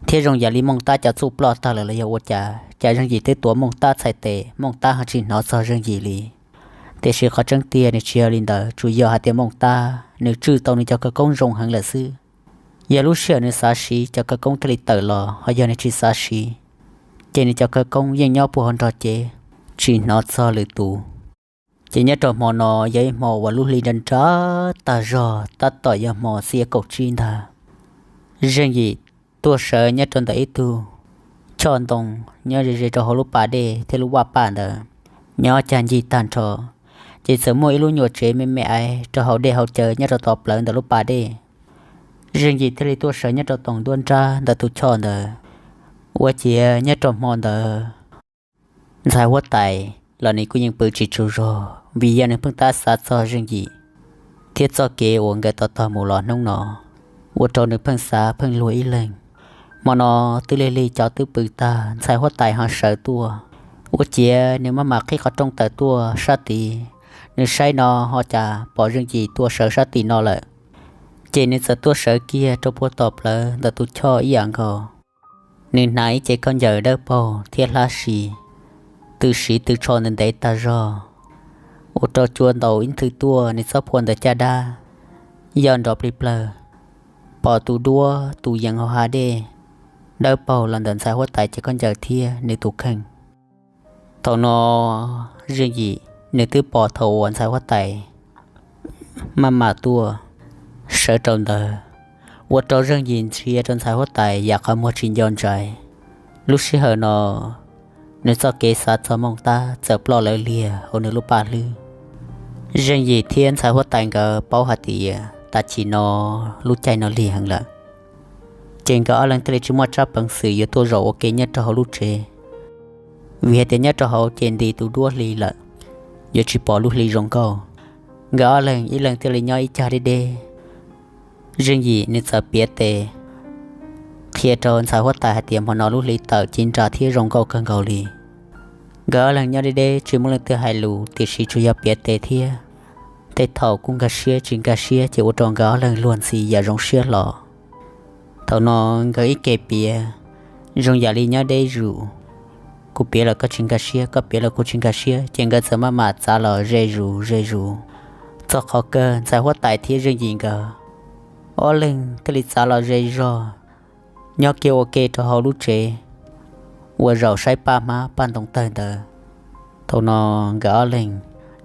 thiab zoo yam li Mooj Tab cov txuj ploj tag lawm los yog ua cas, cas Zeej Yim twb tuav Mooj Tab txhais tes, Mooj Tab ho tsis hnov txog Zeej Yim li. Tiam sis qhov tseeb tiag nws tsis yog li ntawd, tsuas yog hais tias Mooj Tab nws tswj tau nws cov khawv koob zoo heev lawm xwb. Yog lub sij hawm nws xav siv cov khawv koob thiaj li tawm los, ho yog nws tsis xav siv, ces nws cov khawv koob yeej nyob puag hauv nrog cev, tsis hnov txog lwm tus. Ces nyob rau hmo no yog ib hmo uas lub hli nra nra tag zog, tab tom yog hmo xiab kaum tsib ntag. Zeej Yim tuaj sawv nyob rau ntawm ib tug choj ntoo nyob ze ze rau hauv lub pas dej thiab lub vaj paj ntawd, nyob cag ncig tag nrho. Ces txawm muaj ib lub nyuam tsev me me aiv rau hauv dej hauv cawv nyob rau tom plawv ntawm lub pas dej. Zeej Yim thiaj li tuaj sawv nyob rau toom nruab nrab ntawm tus choj ntawd. Ua ciav nyob rau hmo ntawd ntxhais huab tais los nws kuj yeej pw tsis tsaug zog vim yog nws pheej tab xav txog Zeej Yim thiab txoj kev uas nkawd tau tog mus los hnub no, ua rau nws pheej xav pheej luag ib leeg. Hmo no twb lig lig cov twb pw tag, ntxhais huab tais ho sawv tuaj. Ua ciav nws maj mam qhib qhov rooj tawm tuaj sab tid, nws saib no ho cas pom Zeej Yim tuaj sawv sab tim no lawm. Ces nws txawm tuaj sawv kiag rau puag tom plawv ntawm tus choj ib yam nkaus. Nws hnav ib cev khaub ncaws dawb paug thiab hlab si, tw siv tw tsho ntev ntev tag zog, ua rau cua ntaus ib nthwv tuaj nws txob phua ntawm caj dab, yog nrov plig plawg, pom tus duab tus yees hauv hav dej dawb paug los ntawm ntxhais huab tais cev khaub ncaws thiab nws tus kheej. Thaum no Zeej Yim nws twb pom thaum uas ntxhais huab tais maj mam tuaj sawv rau ntawd, ua rau Zeej Yim ntsia rau ntxhais huab tais yam qhov muag tsis nco ntshai. Lub sij hawm no nws txoj kev xav txog Mooj Tab txawm ploj lawv liag hauv nws lub paj hlwb. Zeej Yim thiab ntxhais huab tais nkawd paub hais tias tam sim no lub caij no lig heev lawm, ces nkawd ob leeg thiaj li tsis muaj tsab peev xwm yuav tuaj zaum ua ke nyob rau hauv lub tsev, vim hais tias nyob rau hauv ces nti tus duab hli lawm, yuav tsis pom lub hli zoo nkauj. Nkawd ob leeg ib leeg thiaj li nyob ib cag deb deb. Zeej Yim nws txawm piav tes qhia rau ntxhais huab tais hais tias hmo no lub hli tawm ci nra thiab zoo nkauj kawg nkaus li. Nkawd ob leeg nyob deb deb tsis muaj leej twg hais lus, tiam sis tsuas yog piav tes thiab. Tej thaum kuj nkag siab tsis nkag siab ces ua rau nkawd ob leeg luag ntxhi yam zoo siab hlo. Thaum no nkawd ib ke piav zoo yam li nyob deb zus, kuv piav los koj tsis nkag siab, koj piav los kuv tsis nkag siab, ces nkawd txawm maj mam txav los ze zus ze zus. Txog qhov kawg ntxhais huab tais thiab Zeej Yim nkawd ob leeg thiaj li txav los ze zog, nyob kiag ua ke rau hauv lub tsev uas zaum saib paj hmab paj ntoo tawg ntawd. Thaum no nkawd ob leeg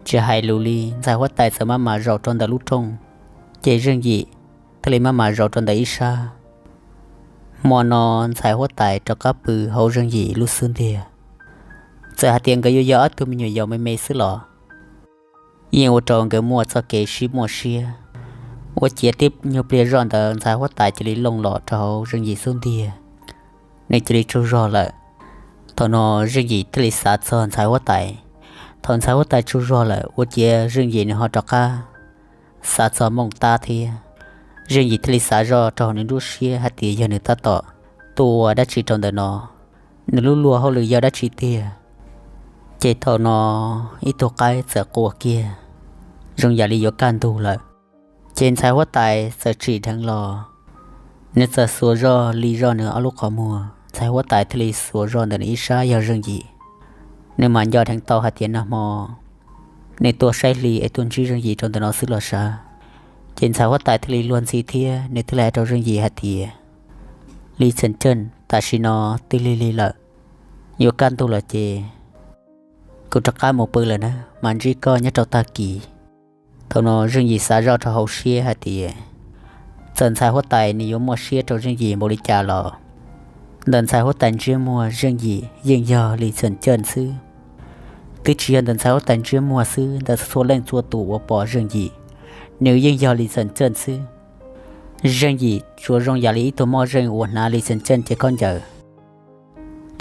tsis hais lus li, ntxhais huab tais txawm maj mam zaum rau ntawm lub rooj, ces Zeej Yim thiaj li maj mam zaum rau ntawm ib sab. Hmo no ntxhais huab tais rov qab pw hauv Zeej Yim lub xub ntiag. Txawm hais tias nkawd yuav yog ob tug me nyuam yaus me me xwb los yeej ua rau nkawd muaj txoj kev sib muaj siab. Ua ciav tib nyuag pliag zoj ntawd ntxhais huab tais cia li looj los rau hauv Zeej Yim xub ntiag, nws cia li tsaug zog lawm. Thaum no Zeej Yim thiaj li xav txog ntxhais huab tais. Thaum ntxhais huab tais tsaug zog lawm ua ciav Zeej Yim nws ho rov qab xav txog Mooj Tab thiab. Zeej Yim thiaj li xav zoj rau hauv nws lub siab hais tias yog nws tab tom tuaj ua dab tsi rau ntawm no, nws lub luag hauj lwm yog dab tsi tiag. Ces thaum no ib tug qaib txawm qua kiag, zoo yam li yuav kaj ntug lawm. Ces ntxhais huab tais txawm tsim dheev los, nws txawm xuas zog li zoj nws ob lub qhov muag, ntxhais huab tais thiaj li xuas zoj ntawm nws ib sab yog Zeej Yim. Nws mam nco dheev tau hais tias nag hmo nws tuaj saib hli es tuaj ntsib Zeej Yim rau ntawm no xwb los sav. Ces ntxhais huab tais thiaj li luag ntxhi thiab nws thiaj li hais rau Zeej Yim hais tias, Li Txhiaj Ceej, tam sim no twb lig lig lawm, yuav kaj ntug los ces kuv rov qab mus pw lawm na, mam ntsib koj nyob rau tag kis. Thaum no Zeej Yim xav zoj rau hauv siab hais tias txawm ntxhais huab tais nws yuav muaj siab rau Zeej Yim npaum li cas los ntawm ntxhais huab tais ntsiab muag Zeej Yim yeej yog Li Txhiaj Ceej xwb. Twb tsis yog ntawm ntxhais huab tais ntsiab muag xwb, ntawm txhua leej txhua tus uas pom Zeej Yim, nws yeej yog Li Txhiaj Ceej xwb. Zeej Yim tsuas zoo yam li ib tug moj zeej uas hnav Li Txhiaj Ceej cev khaub ncaws,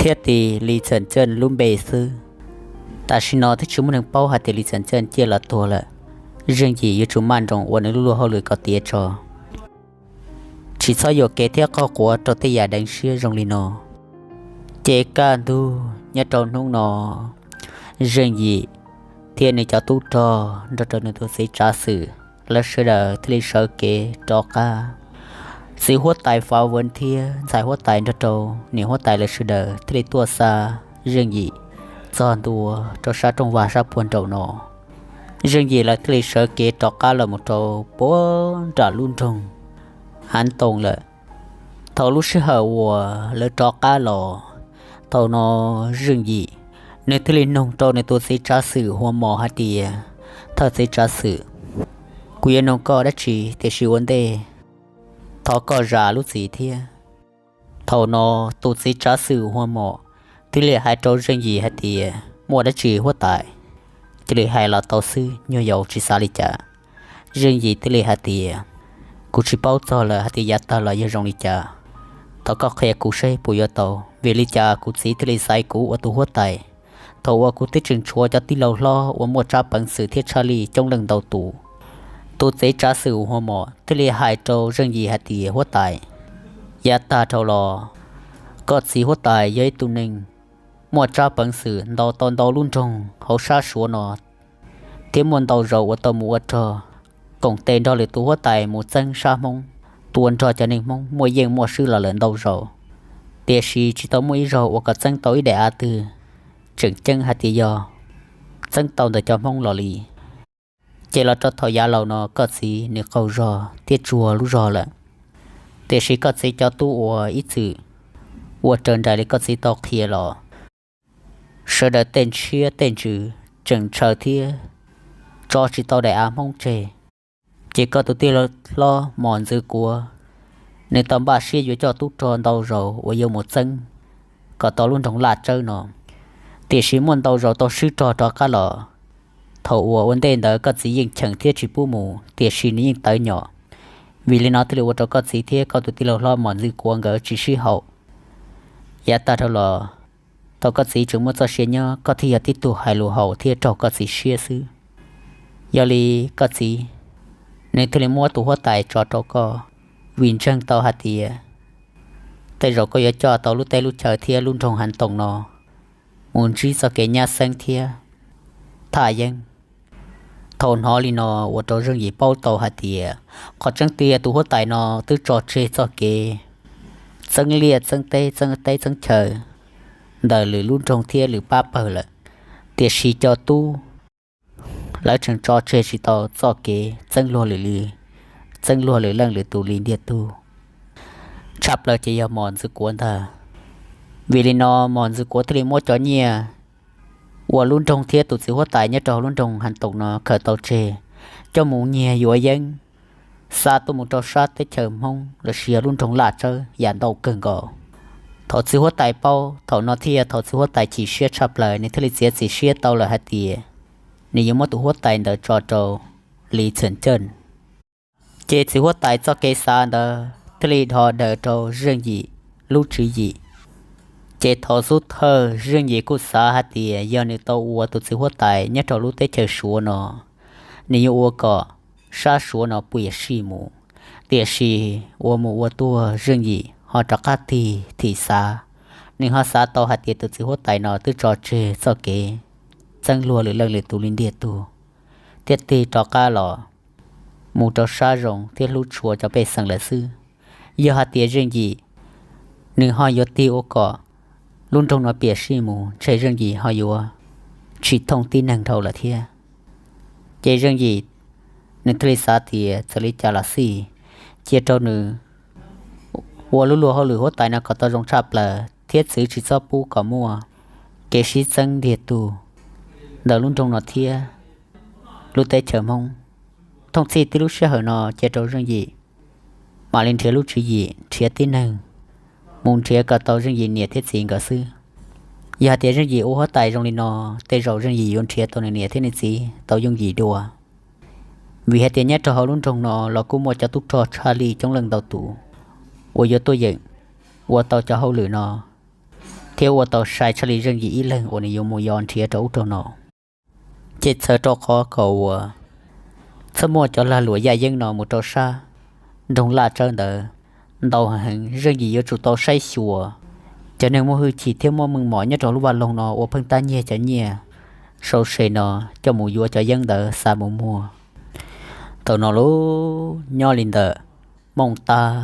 thiab tis Li Txhiam Ceej lub npe xwb. Tam sim no twb tsis muaj neeg paub hais tias Li Txhiam Ceej ciaj los tuag lawm. Zeej Yim yuav tsum maj nroos ua nws lub luag hauj lwm kom tiav tso, tsis txhob yuam kev thiab qaug quav rau tej yam deev siab zoo li no. Ces kaj ntug nyob rau hnub no, Zeej Yim thiab nws cov tub rog nrog rau nws tus txiv tsav xwm, lawv sawv daws thiaj li sawv kev rov qab. Txiv huab tais Fav Vuv thiab ntxhais huab tais nrog rau niam huab tais lawv sawv daws thiaj li tuaj xa Zeej Yim txog ntua rau sab rooj vag sab puag nraum no. Zeej Yim lawv thiaj li sawv kev rov qab los mus rau puag nram lub nroog Hav Toom lawm. Thaum lub sij hawm uas lawv rov qab los, thaum no Zeej Yim nws thiaj li nug rau nws tus txiv tsav xwm Hua Mos hais tias, Thawj txiv tsav xwm, kuv yuav nug koj dab tsi, tiam sis ua ntej thov koj zam lub txim thiab. Thaum no tus txiv tsav xwm Hua Mos thiaj li hais rau Zeej Yim hais tias, Muaj dab tsi huab tais? Cia li hais los tau xwb, nyuag yaus tsis xav li cas. Zeej Yim thiaj li hais tias, Kuv tsis paub txog lawm hais tias yav tag los yog zoo li cas. Thov koj qhia kuv seb puas yuav tau, vim li cas kuv txiv thiaj li xaiv kuv ua tus huab tais, thaum uas kuv twb tseem tshuav cov tij laug hlob uas muaj tsab peev xwm thiab tshaj lij coob leej ntau tus. Tus txiv tsav xwm Hua Mos thiaj li hais rau Zeej Yim hais tias, Huab tais, yav tag dhau los, koj txiv huab tais yog ib tug neeg muaj tsab peev xwm ntaus tau ntau lub nroog hauv sab Suav no, thiab muaj ntau zaus uas tau mus ua rog koom tes nrog lwm tus huab tais mus txeeb sab Hmoob, tua nrog cov neeg Hmoob muaj yeej muaj swb los lawm ntau zaus, tiam sis tsis tau muaj ib zaug uas kom txeeb tau ib daim av twg tseem ceeb hais tias yog txeeb tau ntawm cov Hmoob los li. Ces los rau thaum yav laus no koj txiv nws qaug zog thiab tsuag lub zog lawm, tiam sis koj txiv cov tub ua ib txwm ua raws nraim li koj txiv tau qhia los, sawv daws tej ntshiab tej ntsws tseem ntshaw thiab tso tsis tau daim av Hmoob tseg. Ces koj tus tij laug hlob Mos Ntxwv Kuav, nws tau npaj siab yuav coj tub rog ntau zaus uas yuav mus txeeb kom tau lub nroog Laj Tsawb no, tiam sis muaj ntau zaus tau swb rog rov qab los. Thaum uas ua ntej ntawd koj txiv yeej cheem thiab tsis pub mus, tiam sis nws yeej tawv nyom. Vim li no thiaj li ua rau koj txiv thiab koj tus tij laug hlob Mos Ntxwv Kuav nkawd tsis sib haum. Yav tag dhau los, thaum koj txiv tseem muaj txoj sia nyob, koj thiaj yog tib tug hais lus haum thiab raug koj txiv siab xwb. Yog li koj txiv, nws thiaj li muab tus huab tais tso rau koj, vim ntseeg tau hais tias tej zaum koj yuav coj tau lub teb lub chaw thiab lub nroog Hav Toom no mus ntsib txoj kev nyab xeeb thiab thaj yeeb. Thaum hnov li no ua rau Zeej Yim paub tau hais tias qhov tseeb tiag tus huab tais no twb tso tseg txoj kev txeeb liaj txeeb teb, txeeb teb txeeb chaw ntawm lwm lub nroog thiab lwm pab pawg lawm, tiam sis cov tub lawv tseem tso tseg tsis tau txoj kev txeeb luag lwm li, txeeb luag lwm leej lwm tus li ntiag tug, tshaj plaws ces yog Mos Ntxwv Kuav ntag. Vim li no Mos Ntxwv Kuav thiaj li muab cov nyiaj uas lub nroog thiab tus txiv huab tais nyob rau hauv lub nroog Hav Toom no khaws tau tseg, coj mus nyiag yuav yeeb xa tuaj mus rau sab teb chaws Hmoob los sis yog lub nroog Laj Tsawb yam ntau kawg nkaus. Thaum txiv huab tais paub, thaum no thiaj yog thaum txiv huab tais chim siab tshaj plaws, nws thiaj li txiav txim siab tau lawm hais tias nws yuav muab tus huab tais ntawd tso rau Li Txhiam Ceej. Ces txiv huab tais txoj kev xav ntawd thiaj li dhos daws rau Zeej Yim lub tswv yim. Ces thaum xub thawj Zeej Yim kuj xav hais tias yog nws tau ua tus txiv huab tais nyob rau lub teb chaws Suav no, nws yuav ua kom sab Suav no pw yam sij mus. Tiam sis ua mus ua tuaj Zeej Yim ho rov qab tig thim xav, nws ho xav tau hais tias tus txiv huab tais no twb tso tseg txoj kev txeeb luag lwm leej lwm tus li ntiag tug, thiab tig rov qab los mus rau sab zoo thiab hlub tshua cov pej xeem lawm xwb. Yog hais tias Zeej Yim nws ho yuav tig ua kom lub nroog no piam sij mus, ntshe Zeej Yim ho yuav tsis thooj tib neeg dhau lawm thiab. Ces Zeej Yim nws thiaj li xav tias txawm li cas los xij, cia rau nws ua lub luag hauj lwm huab tais no kom tau zoo tshaj plaws thiab txwv tsis txhob pub kom muaj kev sib txeeb ntiag tug ntawm lub nroog no thiab lub teb chaws Hmoob. Thooj txhij tib lub sij hawm no cia rau Zeej Yim mam li nrhiav lub tswv yim nrhiav tib neeg mus nrhiav kom tau Zeej Yim niam thiab txiv nkawd xwb. Yog hais tias Zeej Yim ua huab tais zoo li no, tej zaum Zeej Yim yuav nrhiav tau nws niam thiab nws txiv tau yooj yim dua. Vim hais tias nyob rau hauv lub nroog no los kuj muaj cov tub rog tshaj lij coob leej ntau tus uas yuav tuaj yeem ua tau cov hauj lwm no, thiab ua tau sai tshaj li Zeej Yim ib leeg uas nws yuav mus yos nrhiav rau ub rau no. Ces txhawm rau qhov kom uas txhob muaj cov lag luam yaj yeeb no mus rau sab nroog Laj Tsawb ntawd ntau heev, Zeej Yim yuav tsum tau saib xyuas cov neeg muaj hwj chim thiab muaj meej mom nyob rau lub vaj loog no uas pheej tab nyiag cov nyiaj sau se no coj mus yuav cov yeeb ntawd xa mus muag. Thaum no lub nyob li ntawm Mooj Tab,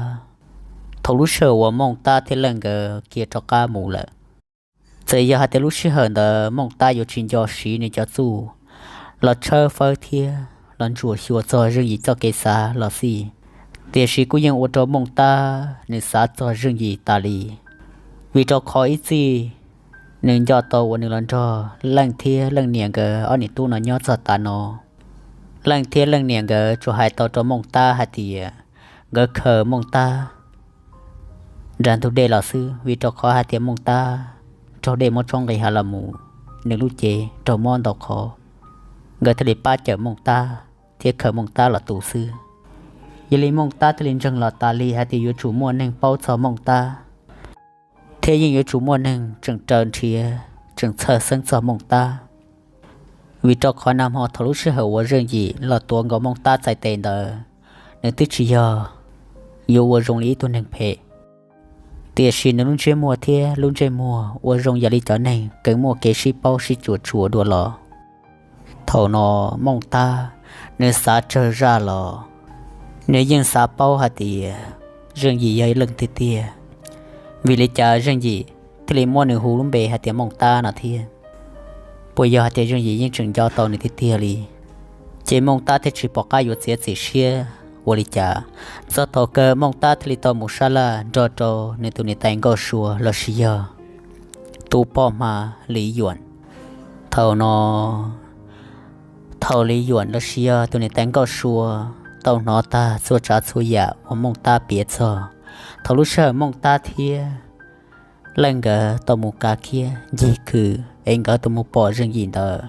thaum lub sij hawm uas Mooj Tab thiab Leej nkawd khiav rov qab mus lawm, txawm yog hais tias lub sij hawm ntawd Mooj Tab yuav tsis nco siv nws cov txuj los tshawb fawb thiab los ntsuam xyuas txog Zeej Yim txoj kev xav los xij, tiam sis kuj yeej ua rau Mooj Tab nws xav txog Zeej Yim tas li. Vim rau qhov ib txij nws nco tau uas nws los nrog Leej thiab Leej niam nkawd ob niam tub no nyob txog tav no, Leej thiab Leej niam nkawd tsuas hais tau rau Mooj Tab hais tias nkawd khaws Mooj Tab nram ntug dej los xwb, vim rau qhov hais tias Mooj Tab raug dej muab tshoob nqis hav los mus, nws lub cev raug mob ntau qhov, nkawd thiaj li pab cawm Mooj Tab thiab khaws Mooj Tab los tu xwb. Yog li Mooj Tab thiaj li ntseeg los tas li hais tias yuav tsum muaj neeg paub txog Mooj Tab, thiab yeej yuav tsum muaj neeg tseem raws nrhiav tseem txhawj xeeb txog Mooj Tab. Vim rau qhov nag hmo thaum lub sij hawm uas Zeej Yim los tuav nkaus Mooj Tab txhais tes ntawd, nws twb tsis yog yuav ua zoo li ib tug neeg phem, tiam sis nws lub ntsiab muag thiab lub ntsej muag ua zoo yam li cov neeg kheev muaj kev sib paub sib cuam tshuam dua los. Thaum no Mooj Tab nws xav tsawg zaj los nws yeej xav paub hais tias Zeej Yim yog ib leej twg tiag. Vim li cas Zeej Yim thiaj li muab nws hu lub npe hais tias Mooj Tab no thiab? Puas yog hais tias Zeej Yim yeej tseem nco tau nws tiag tiag li? Ces Mooj Tab thiaj tsis pom qab yuav txiav txim siab ua li cas. Txog thaum kawg Mooj Tab thiaj li tau mus sab laj nrog rau nws tus niam tais Nkauj Sua los sis yog tus poj hma Lis Yuam. Thaum no, thaum Lis Yuam los sis yog tus niam tais Nkauj Sua tau hnov tag txhua tsav txhua yam uas Mooj Tab piav txog, thaum lub sij hawm Mooj Tab thiab Leej nkawd tau mus kav khiab ncig khw es nkawd tau mus pom Zeej Yim ntawd,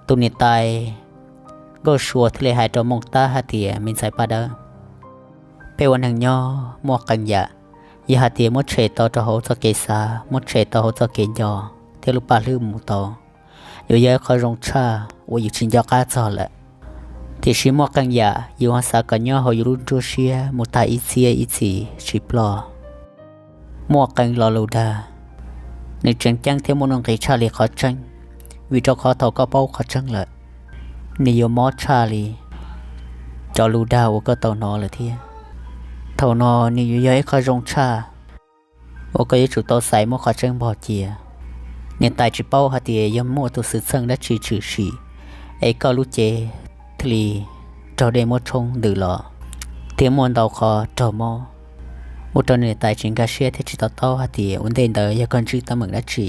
tus niam tais Nkauj Sua thiaj li hais rau Mooj Tab hais tias, me ntxhais Paj Dawb, peb ua neeg nyob muaj qee yam, yog hais tias muab tshem tau rau hauv txoj kev xav, muab tshem tau hauv txoj kev nco thiab lub paj hlwb mus tau, yuav yog ib qho zoo tshaj uas yus tsis nco qab txog lawm. Tiam sis muaj qee yam yus ho xav kom nyob hauv yus lub nruab siab mus tag ib txhiab ib txhis tsis ploj. Muaj qee lo lus dag, nws tseem ceeb thiab muaj nuj nqis tshaj li qhov tseeb, vim rau qhov thaum koj paub qhov tseeb lawm, nws yuav mob tshaj li cov lus dag uas koj tau hnov lawm thiab. Thaum no nws yuav yog ib qho zoo tshaj uas koj yuav tsum tau xaiv muab qhov tseeb npog cia. Niam tais tsis paub hais tias yog muaj tus xwm txheej dab tsi tshwm sim es koj lub cev thiaj li raug dej muab tshoob ntws los, thiab muaj ntau qhov raug mob, ua rau niam tais tsis nkag siab thiab tsis to taub hais tias ua ntej ntawd yog koj ntsib teeb meem dab tsi.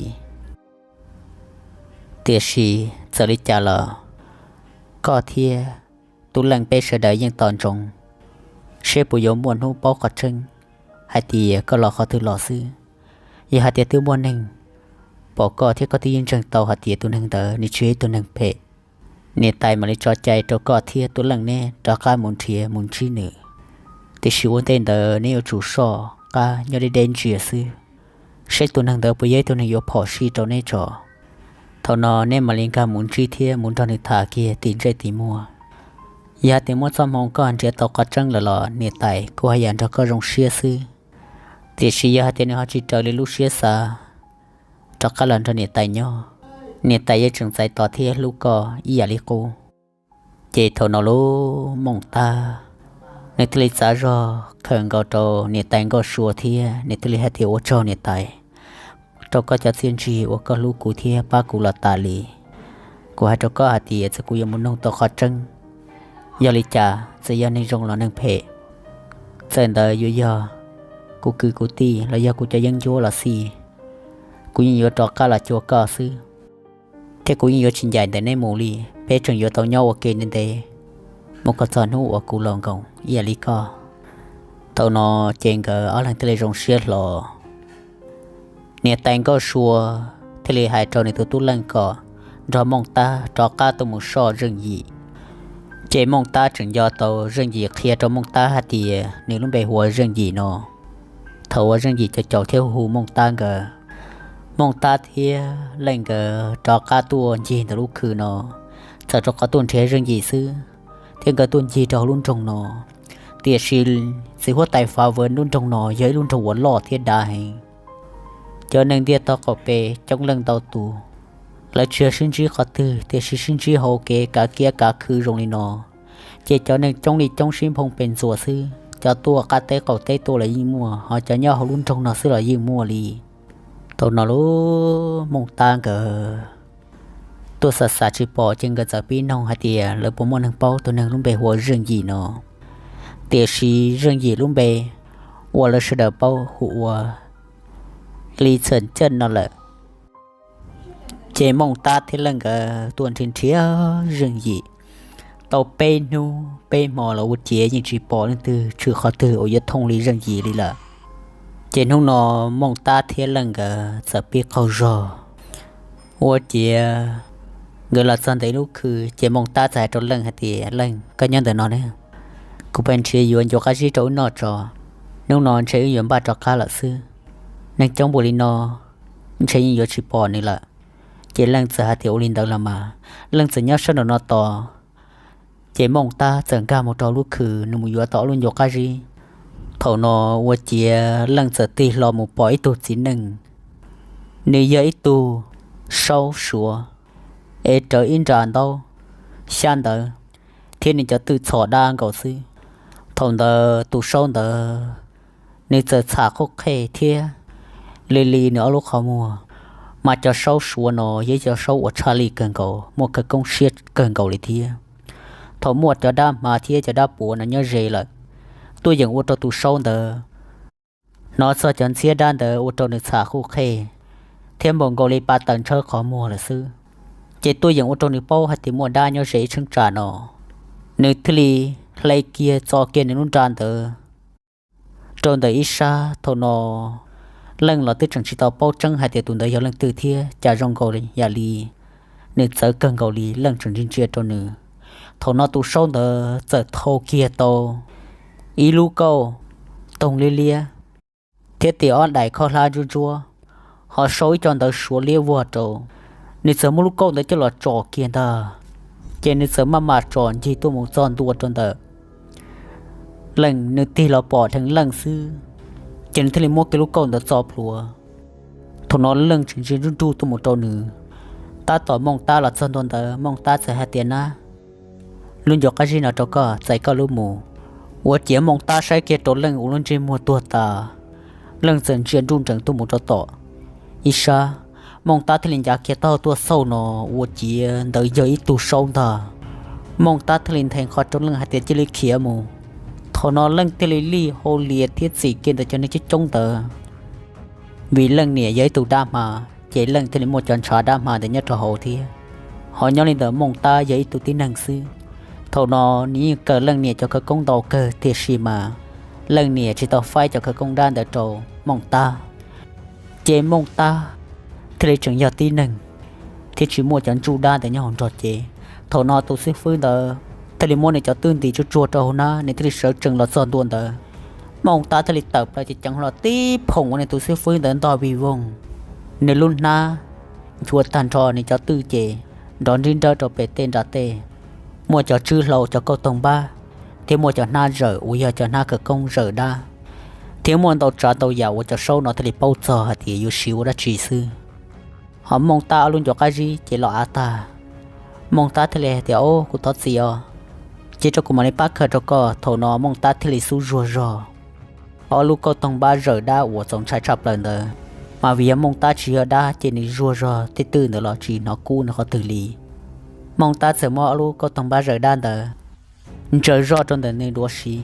Tiam sis txawm li cas los koj thiab Tub Leej peb sawv daws yeej tos ntsoov seb puas yuav muaj hnub paub qhov tseeb hais tias koj los qhov twg los xwb. Yog hais tias twb muaj neeg pom koj thiab koj twb yeej ntseeg tau hais tias tus neeg ntawd nws tsis yog ib tug neeg phem, niam tais mam li tso cai rau koj thiab Tub Leej neb rov qab mus nrhiav mus ntsib nws. Tiam sis ua ntej ntawd neb yuav tsum soj qab nyob deb deb ntsia xwb, seb tus neeg ntawd puas yog ib tug neeg yuav phom sij rau neb tso. Thaum no neb mam li nkag mus ntsib thiab mus nrog nws tham kiag tim ntsej tim muag. Yog hais tias muaj txoj hmoo koj nrhiav tau qhov tseeb lawm los niam tais kuj haj yam nrog koj zoo siab xwb. Tiam sis yog hais tias nws ho tsis raws li lub siab xav rov qab los nrog niam tais nyob, niam tais yeej tseem txais tos thiab hlub koj ib yam li qub. Ces thaum no lub Mooj Tab nws thiaj li txav zog khaws nkaus rau niam tais Nkauj Sua thiab nws thiaj li hais tias, ua tsaug niam tais rau koj cov txiaj ntsig uas koj hlub kuv thiab pab kuv los tas li. Kuv hais rau koj hais tias txawm kuv yuav mus nug tau qhov tseeb, yog li cas txawm yog neeg zoo los neeg phem, txawm ntawd yuav yog kuv kwv kuv tij los yog kuv cov yeeb ncuab los xij, kuv yeej yuav rov qab los cuag koj xwb. Thiab kuv yeej yuav tsis ncaim ntawm neb mus li, peb tseem yuav tau nyob ua ke ntev ntev mus kom txog hnub uas kuv laus nkoos ib yam li koj. Thaum no ces nkawd ob leeg thiaj li zoo siab hlo. Niam tais Nkauj Sua thiaj li hais rau nws tus tub Leej kom nrog Mooj Tab rov qab tuaj mus soj Zeej Yim. Ces Mooj Tab tseem nco tau Zeej Yim qhia rau Mooj Tab hais tias nws lub npe hu ua Zeej Yim no. Thaum uas Zeej Yim caum caum thiab hu hu Mooj Tab nkawd, Mooj Tab thiab Leej nkawd rov qab tuaj ncig ntawm lub khw no, txawm rau qhov tuaj nrhiav Zeej Yim xwb, thiab nkawd tuaj ncig rau hauv lub nroog no. Tiam sis txiv huab tais Fav Vwm lub nroog no yog ib lub nroog uas loj thiab dav heev. Cov neeg ntiaj teb qaum pem coob leej ntau tus, lawv tsis yog sib ntsib qhov twg, tiam sis sib ntsib hauv kev kav kiab kav khw zoo li no, ces cov neeg coob li coob sib nphoo pes ntxuas xwb. Cov tuaj qab teb qaum teb tuaj los yeej muaj, ho cov nyob hauv lub nroog no xwb los yeej muaj li. Thaum no lub Mooj Tab nkawd tuaj xav xav tsis pom, ces nkawd txawm pib noog hais tias lawv puas muaj neeg paub tus neeg lub npe hu ua Zeej Yim no. Tiam sis Zeej Yim lub npe uas lawv sawv daws paub hu ua Li Txhawm Caj no lawm. Ces Mooj Tab thiab Leej nkawd tuaj nrhiav nrhiav Zeej Yim tau peb hnub peb hmo los ua ciav yeej tsis pom leej twg tshwm qhov twg uas yuav thooj li Zeej Yim li lawm. Ces hnub no Mooj Tab thiab Leej nkawd txawm pib qaug zog. Ua ciav nkawd los txog ntawm ib lub khw, ces Mooj Tab txawm hais rau Leej hais tias, Leej, koj nyob ntawm no ne, kuv pab nrhiav yuav ncuav qab zib rau wb noj tso. Hnub no ntshe wb yuav npaj rov qab lawm xwb. Neeg coob npaum li no, ntshe yeej yuav tsis pom nws lawm. Ces Leej txawm hais tias, Ua li ntawd los mas. Leej txawm nyob sab nraum no tos. Ces Mooj Tab txawm nkag mus rau lub khw, nws mus yuav tau ob lub ncuav qab zib. Thaum no ua ciav Leej txawm tig hlo mus pom ib tug txiv neej, nws yog ib tug saub suav, es rawv ib nra ntaub xyab ntawv, thiab nws cov twj txhom dab nkaus xwb. Thaum ntawd tus saub ntawd nws txawm txham qhuj qhej thiab li li nws ob lub qhov muag, mas cov saub suav no yog cov saub uas tshaj lij kawg nkaus, muaj khawv koob siab kawg nkaus li thiab. Thaum muaj cov dab hma thiab cov dab puav no nyob ze lawm, tuaj yeem ua rau tus saub ntawd hnov txog cov ntxhiab dab ntawd ua rau nws txham qhuj qhej thiab npaum nkaus li pa taws ntshawb qhov muag lawm xwb. Ces tuaj yeem ua rau nws paub hais tias muaj dab nyob ze ib cheeb tsam no. Nws thiaj li hle kiag txo kiag nws lub nra ntawd rau ntawm ib sab. Thaum no Leej los twb tseem tsis tau paub tseeb hais tias tus ntawd yog leej twg thiab, cas zoo nkaus yam li nws txawv kawg nkaus li, Leej tseem ntsia ntsia rau nws. Thaum no tus saub ntawd txawm thau kiag tau ib lub kauj toog liab liab thiab tim ob daim khaub hlab ntsuab ntsuab, ho sau ib co ntawv suav liab vog rau. Nws txawm muab lub kauj ntawd coj los tsom kiag ntag, ces nws txawm maj mam tsom ncig tuaj mus txog ntua rau ntawm Leej. Nws tig los pom dheev Leej xwb, ces nws thiaj li muab kiag lub kauj ntawd txo plhuav. Thaum no Leej tseem ntsia nruj nruj tuaj mus rau nws. Tab tom Mooj Tab los txog ntua ntawd, Mooj Tab txawm hais tias, Nab, lub ncuav qab zib no rau koj, txais koj lub mus. Ua ciav Mooj Tab saib kiag rau Leej ua lub ntsej muag tuag tas. Leej txawm ntsia nruj nrees tuaj mus rau tom ib sab. Mooj Tab thiaj li ncav kiag taub hau tuaj xauj no, ua ciav ntawd yog ib tug saub ntag. Mooj Tab thiaj li nthe qhov rau Leej hais tias cia li khiav mus. Thaum no Leej thiaj li lij hau lias thiab txim kiag ntawm cov neeg coob coob ntawd. Vim Leej niam yog ib tug dab hma, ces Leej thiaj li muaj cov ntshav dab hma ntawd nyob rau hauv thiab. Ho nyob li ntawm Mooj Tab yog ib tug tib neeg xwb. Thaum no nws yeej kawm Leej niam cov khawv koob ntau kawg, tiam sis mas Leej niam tsis tau faib cov khawv koob dab ntawd rau Mooj Tab. Ces Mooj Tab thiaj li tseem yog tib neeg thiab tsis muaj cov ntsuj dab ntawd nyob hauv nrog cev. Thaum no tus xib fwb ntawd thiaj li muab nws cov twj ntim tsuag tsuag rau hauv hnab, nws thiaj li sawv tsees los txog ntua ntawd. Mooj Tab thiaj li tawm plaws ceev ceev hlo tib phoom ua nws tus xib fwb ntawd ntog vij voog. Nws lub hnab nchuav tag nrho, nws cov twj ces nrov nrib nrawb rau pem tej nra tej. Muaj cov tswb hlau, cov kauj toog npab, thiab muaj cov hnab zawm uas yog cov hnab khawv koob zawm dab, thiab muaj ntau tsav ntau yam uas cov saub no thiaj li paub txog hais tias yuav siv ua dab tsi xwb. Ho Mooj Tab ob lub ncuav qab zib ces los av tag. Mooj Tab thiaj li hais tias, Au, kuv thov txim os, cia rau kuv mam li pab khaws rau koj. Thaum no Mooj Tab thiaj li xub zuag zog ob lub kauj toog npab zawm dab uas txaus ntshai tshaj plaws ntawd, mas vim yog Mooj Tab tsis yog dab ces nws zuag zog tej twj ntawd los tsis hnov kub nws qhov twg li. Mooj Tab txawm muab ob lub kauj toog npab zawm dab ntawd ntsaws zoj rau ntawm nws duav siv,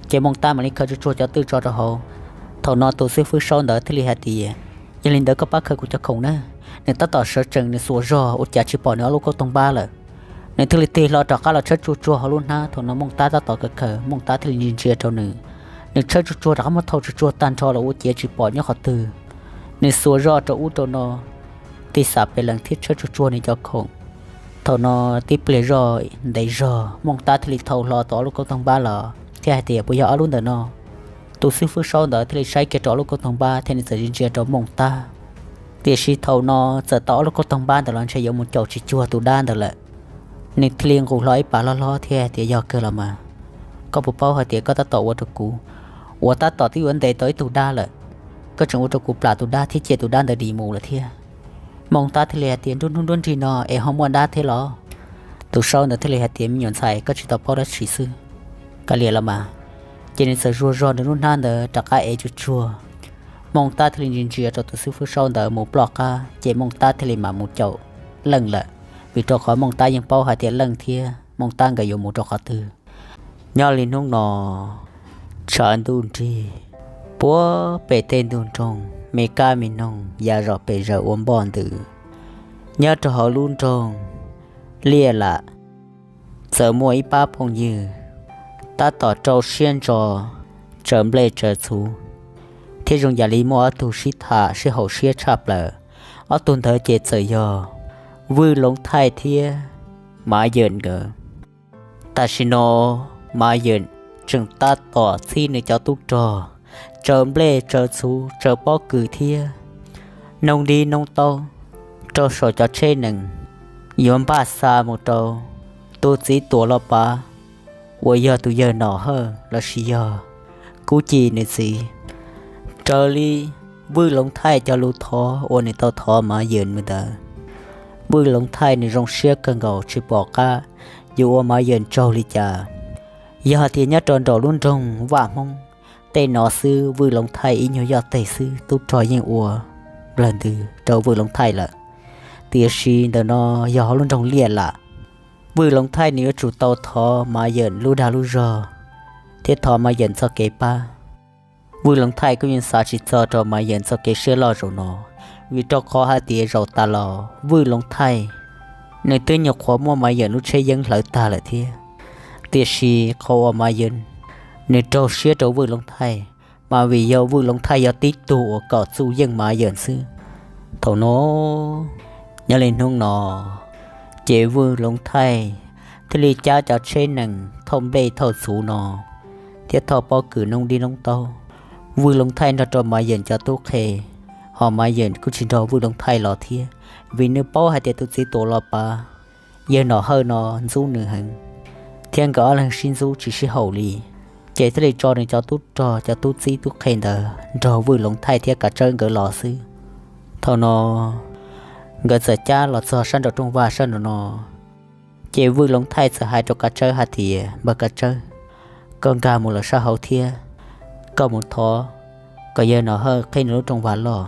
ces Mooj Tab mam li khaws tsuag tsuag cov twj tso rau hauv. Thaum no tus xib fwb saub ntawd thiaj li hais tias, Yog li ntawd koj pab khaws kuv cov khoom na. Nws tab tom sawv tsees, nws xuas zog ua cas tsis pom nws ob lub kauj toog npab lawm. Nws thiaj li tig hlo rov qab los tshawb tsuag tsuag hauv lub hnab. Thaum no Mooj Tab tab tom khaws khaws, Mooj Tab thiaj li ntsia ntsia rau nws. Nws tshawb tsuag tsuag rov qab muab thau tsuag tsuag tag nrho los ua ciav tsis pom nyob qhov twg. Nws xuas zoj rau ub rau no, tig xam pem lees thiab tshawb tsuag tsuag nws cov khoom. Thaum no tib pliag zoj ntev zog, Mooj Tab thiaj li thau hlo tau ob lub kauj toog npab los thiab hais tias, Puas yog ob lub ntawm no? Tus xib fwb saub ntawd thiaj li saib kiag rau ob lub kauj toog npab thiab nws txawm ntsia ntsia rau Mooj Tab. Tiam sis thaum no txawm tau ob lub kauj toog npab ntawd los ntshe yuav mus caum tsis cuag tus dab ntawd lawm. Nws thiaj li nqus hlo ib pas loj hlob thiab tias, Yog kawg los mas, koj puas paub hais tias koj tab tom ua rau kuv, uas tab tom twb yuav ntes tau ib tug dab lawm, koj tseem ua rau kuv plam tus dab thiab cia tus dab ntawd dim mus lawm thiab. Mooj Tab thiaj li hais tias, Nruab hnub nruab nrig no es ho muaj dab thiab los? Tus saub ntawd thiaj li hais tias, Me nyuam ntxhais, koj tsis tau paub dab tsi xwb. Kav liam los mas. Ces nws txawm zuag zog nws lub hnab ntawd rov qab ev tsuag tsuag. Mooj Tab thiaj li ntsia ntsia rau tus xib fwb saub ntawd mus ploj qab, ces Mooj Tab thiaj li mam mus caum Leej lawm, vim rau qhov Mooj Tab yeej paub hais tias Leej thiab Mooj Tab nkawd yuav mus rau qhov twg. Nyob li hnub no, tshav ntuj nrig, puag pem tej ntug nroog me kab me noog ya zom pes zaws ua npoj ntws. Nyob rau hauv lub nroog Liaj Lam, txawm muaj ib pab phooj ywg tab tom rau siab ntso tsaws nplej tsaws txhuv, thiab zoo yam li muaj ob tug sib tham sib haum siab tshaj plaws. Ob tug ntawd ces txawm yog Vwj Loov Thaij thiab Mav Yawm nkawd. Tam sim no Mav Yawm tseem tab tom txhib nws cov tub rog tsaws nplej tsaws txhuv tsaws pob kws thiab noob dib noob taub rau saum cov tsheb nees, yuav npaj xa mus rau tus txiv tuam los pav uas yog tus yawg Nom Hawj lossis yog Kub Ci nws txiv. Raws li Vwj Loov Thaij cov lus thov uas nws tau thov Mav Yawm mus ntawd, Vwj Loov Thaij nws zoo siab kawg nkaus tsis pom qab yuav ua Mav Yawm tsaug li cas. Yog hais tias nyob rau nraum lub nroog Vaj Hmoob tej no xwb, Vwj Loov Thaij ib nyuag yoj teg xwb tub rog yeej ua nplawg ntws rau Vwj Loov Thaij lawm. Tiam sis ntawm no yog hauv lub nroog Liaj Lam, Vwj Loov Thaij nws yuav tsum tau thov Mav Yawm lub dag lub zog thiab thov Mav Yawm txoj kev pab. Vwj Loov Thaij kuj yeej xav tsis txog rau Mav Yawm txoj kev siab loj zaum no, vim rau qhov hais tias zaum tas los Vwj Loov Thaij nws twb nyuam qhuav muab Mav Yawm lub tsheb yeeb hlawv tag lawm thiab. Tiam sis qhov uas Mav Yawm nws raug siab rau Vwj Loov Thaij, mas vim yog Vwj Loov Thaij yog tib tug uas kom txuj yeej Mav Yawm xwb. Thaum no, nyob li hnub no, ces Vwj Loov Thaij thiaj li cab cov tsheb nees thauj nplej thauj txhuv no thiab thauj pob kws noob dib noob taub. Vwj Loov Thaij nrog rau Mav Yawm cov tub qhe, ho Mav Yawm kuj tsis nrog Vwj Loov Thaij los thiab, vim nws paub hais tias tus txiv tuam los pav yawg Nom Hawj no ntxub nws heev, thiab nkawd ob leeg sib ntxub tsis sib haum li. Ces thiaj li tso nws cov tub rog cov tub txib tub qhe ntawd nrog Vwj Loov Thaij thiab Kav Tsawb nkawd los xwb. Thaum no, nkawd txawm cab los txog sab nraum rooj vag sab nraum no, ces Vwj Loov Thaij txawm hais rau Kav Tsawb hais tias, Npawg Kav Tsawb, koj nkag mus lawm sab hauv thiab, koj mus thov kom yawg Nom Hawj qhib nws lub rooj vag loj,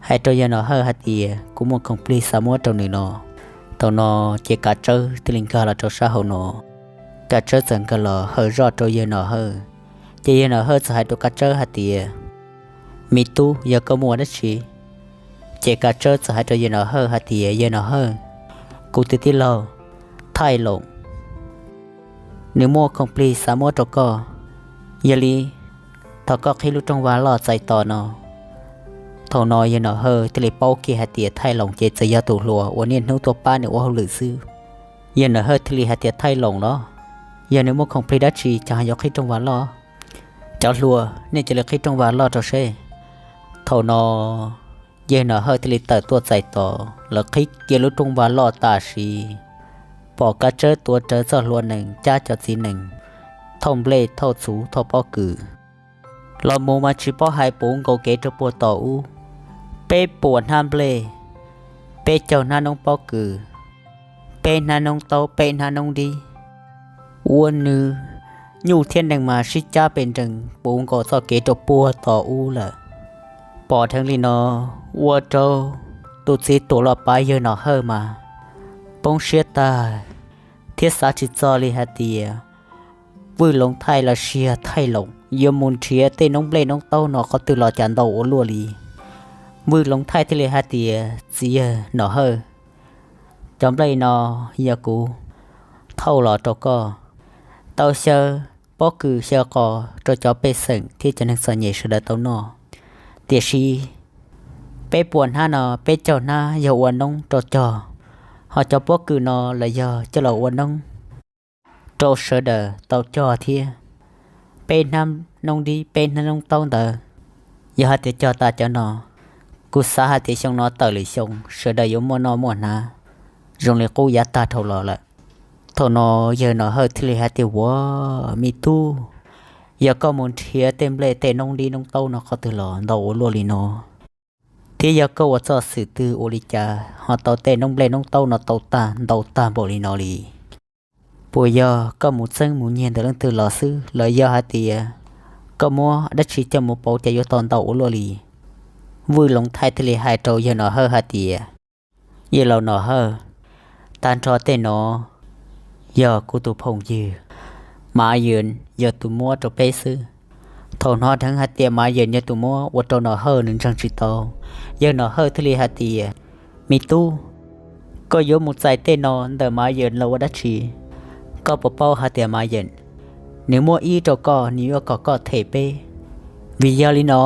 hais rau yawg Nom Hawj hais tias kuv muaj khoom plig xav muab rau nws no. Thaum no, ces Kav Tsawb thiaj li nkag los rau sab hauv no. Kav Tsawb txawm nkag los hawm zoj rau yawg Nom Hawj, ces yawg Nom Hawj txawm hais rau Kav Tsawb hais tias, Me tub, yog koj muaj dab tsi? Ces Kav Tsawb txawm hais rau yawg Nom Hawj hais tias, Yawg Nom Hawj, kuv tus tij laug Thaij Loos nws muaj khoom plig xav muab rau koj. Yog li, thov koj qhib lub rooj vag loj txais tos no. Thaum no yawg Nom Hawj thiaj li paub kiag hais tias Thaij Loos ces txawm yog tus hluas uas niaj hnub tuaj pab nws ua hauj lwm xwb. Yawg Nom Hawj thiaj li hais tias, Thaij Loos los? Yog nws muaj khoom plig dab tsi cas yuav qhib rooj vag loj? Cov hluas, nej cia li qhib rooj vag loj rau seb. Thaum no, yawg Nom Hawj thiaj li tawm tuaj txais tos, lawv qhib kiag lub rooj vag loj tam sim pom Kav Tsawb tuav rawv txoj hlua nees cab cov txiv nees thauj nplej thauj txhuv thauj pob kws los mus mas tsis paub hais puv nkaus kev rau puag tom ub. Peb puas hnab nplej, peb caug hnab noob pob kws, peb hnab noob taub, peb hnab noob dib, ua nws nyuj thiab nees mas sib cab pes nrees puv nkaus txoj kev rau puag tom ub lawm. Pom dheev li no, ua rau tus txiv tuam los pav yawg Nom Hawj mas poob siab tag, thiab xav tsis txog li hais tias Vwj Loov Thaij los sis yog Thaij Loos yuav mus nrhiav tej noob nplej noob taub no qhov twg los cas ntau ua luaj li. Vwj Loov Thaij thiaj li hais tias, Txiv yawg Nom Hawj, cov nplej no yog kuv thauj los rau koj, tau xyaw pob kws xyaw qos rau cov pej xeem thiab cov neeg txom nyem sawv daws tau noj. Tiam sis peb puas hnab no peb caug hnab yog ua noob rau cog, ho cov pob kws no los yog coj los ua noob rau sawv daws tau cog thiab. Peb hnab noob dib peb hnab noob taub ntawd, yog hais tias cog tas cov no, Kuv xav hais tias xyoo no tawm lwm xyoo sawv daws yuav muaj noj muaj hnav zoo li qub yav tag dhau los lawm. Thaum no yawg Nom Hawj thiaj li hais tias, Ua, me tub, yog koj mus nrhiav tej nplej tej noob dib noob taub no qhov twg los ntau ua luaj li no? Thiab yog koj ua txoj xwm twg ua li cas ho tau tej noob nplej noob taub no tau tag ntau tag npaum li no li? Puas yog koj mus txeeb mus nyiag ntawm leej twg los xwb los yog hais tias koj muab dab tsi coj mus pauv ces yuav tau ntau ua luaj li? Vwj Loov Thaij thiaj li hais rau yawg Nom Hawj hais tias, Yawg laus Nom Hawj, tag nrho tej no yog kuv tus phooj ywg Mav Yawm yog tus muab rau peb xwb. Thaum hnov dheev hais tias Mav Yawm yog tus muab ua rau Nom Hawj nws ntseeg tsis tau. Yawg Nom Hawj thiaj li hais tias, Me tub, koj yuav mus txais tej no ntawm Mav Yawm los ua dab tsi? Koj puas paub hais tias Mav Yawm nws muaj ib rau koj, nws yuav kom koj them peb. Vim yog li no,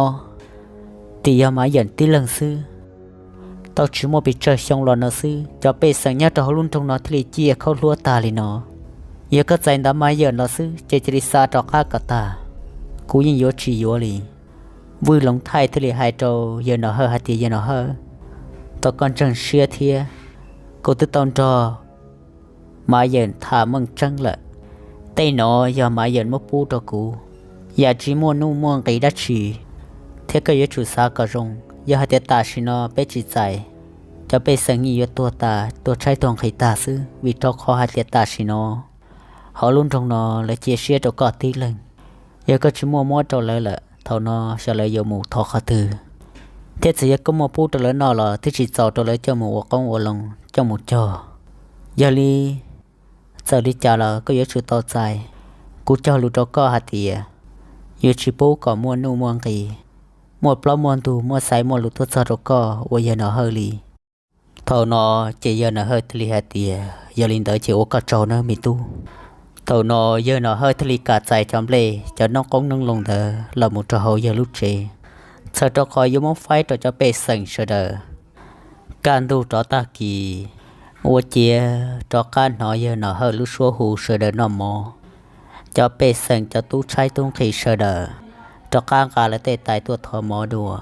tim yog Mav Yawm tib leeg xwb, tau tsis muaj pes tsawg xyoo los no xwb cov pej xeem nyob rau hauv lub nroog no thiaj li ciaj khaub hlua tag li no. Yog koj txais ntawv Mav Yawm los xwb ces cia li xa rov qab kom tag, kuv yeej yuav tsis yuav li. Vwj Loov Thaij thiaj li hais rau yawg Nom Hawj hais tias, Yawg Nom Hawj, thov koj ntseeg siab thiab, kuv twb tau nrog Mav Yawm tham meej tseeb lawm. Tej no yog Mav Yawm muab pub rau kuv, yam tsis muaj nuj muaj nqis dab tsi, thiab koj yuav tsum xav kom zoo. Yog hais tias tam sim no peb tsis txais, cov pej xeem yeej yuav tuag tas, tuag tshaib tuag nqhis tag xwb, vim rau qhov hais tias tam sim no hauv lub nroog no lawv cia siab rau koj tib leeg. Yog koj tsis muaj muab rau lawv lawm, thaum no xyov lawv yuav mus thov qhov twg. Thiab txawm yog koj muaj pub rau lawv noj los twb tsis txaus rau lawv coj mus ua qoob ua loo, coj mus cog. Yog li, txawm li cas los koj yuav tsum tau txais. Kuv cog lus rau koj hais tias yuav tsis pub kom muaj nuj muaj nqis, muaj plaub muaj ntug, muaj xaiv muaj lus tuaj txog rau koj ua yawg Nom Hawj li. Thaum no ces yawg Nom Hawj thiaj li hais tias, Yog li ntawd ces ua koj tsaug nawb me tub. Thaum no yawg Nom Hawj thiaj li kam txais cov nplej cov noob qoob noob loo ntawd los mus rau hauv yawg lub tsev, txhawm rau qhov yuav muab faib rau cov pej xeem sawv daws. Kaj ntug rov tag kis, ua ciav rov qab hnov yawg Nom Hawj lub suab hu sawv daws noj mov. Cov pej xeem cov tub tshaib tub nqhis sawv daws rov qab nqa lawv tej tais tuaj thov mov dua.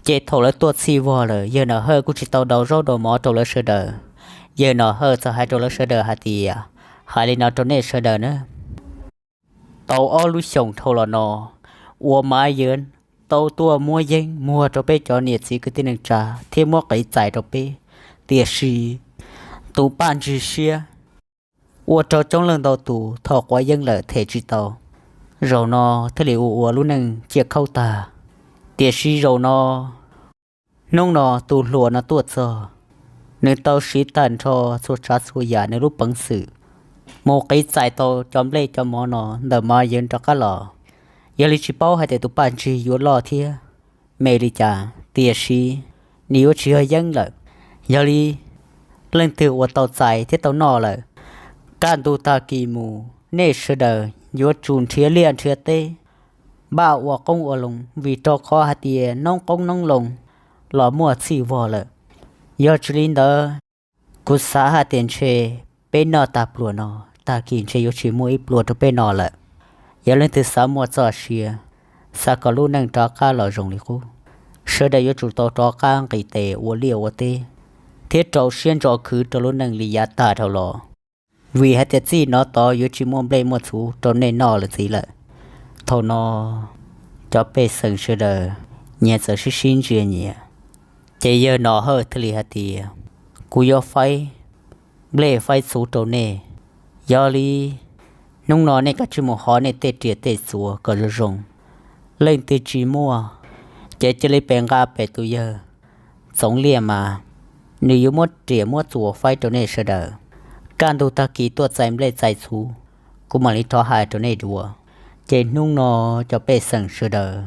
Ces thaum lawv tuaj txhij vog lawm, yawg Nom Hawj kuj tsis tau daus zaub daus mov rau lawv sawv daws. Yawg Nom Hawj txawm hais rau lawv sawv daws hais tias, Hais li no rau nej sawv daws na, tau ob lub xyoos dhau los no uas Mav Yawm tau tuaj muab yeeb muag rau peb cov niam txiv kwv tij neej tsa thiab muab qiv txais rau peb, tiam sis tus paj ntsig siab ua rau coob leej ntau tus thaum quav yeeb lawm them tsis tau. Zaum no thiaj li ua ua lub neej ciaj khaub tag. Tiam sis zaum no, hnub no tus hluas no tuaj txog, nws tau siv tag nrho txhua tsav txhua yam nws lub peev xwm mus qiv txais tau cov nplej cov mov no ntawm Mav Yawm rov qab los. Yog li tsis paub hais tias tus paj ntsig yuav loj thiab me li cas, tiam sis nws yuav tsis yog yeeb lawm. Yog li, leej twg uas tau txais thiab tau noj lawm, kaj ntug tag kis mus nej sawv daws yuav tsum nrhiav liaj nrhiav teb, npaj ua qoob ua loo, vim rau qhov hais tias noob qoob noob loo los muaj txhij vog lawm. Yog tsis li ntawd, kuv xav hais tias ntshe peb noj tag pluas no, tag kis ntshe yuav tsis muaj ib pluag rau peb noj lawm. Yog leej twg xav muaj txoj sia, xav kom lub neej rov qab los zoo li qub, sawv daws yuav tsum tau rov qab nqis tes ua liaj ua teb thiab rau siab ntso khwv rau lub neej li yav tag dhau los, vim hais tias txij no tod yuav tsis muaj nplej muaj txhuv rau nej noj lawm ntxiv lawm. Thaum no, cov pej xeem sawv daws nyias txawm sib sib ntsia nyias, ces yawg Nom Hawj thiaj li hais tias, Kuv yuav faib nplej faib txhuv rau nej. Yog li, hnub no nej kav tsij mus hov nej tej riam tej txuas kom zoo zoo. Leej twg tsis muaj, ces cia li pes nqa pem tus yawg Txoov Liaj Mas, nws yuav muab riam muab txuas faib rau nej sawv daws. Kaj ntug tag kis tuaj txais nplej txais txhuv, kuv mam li rov hais rau nej dua. Ces hnub no, cov pej xeem sawv daws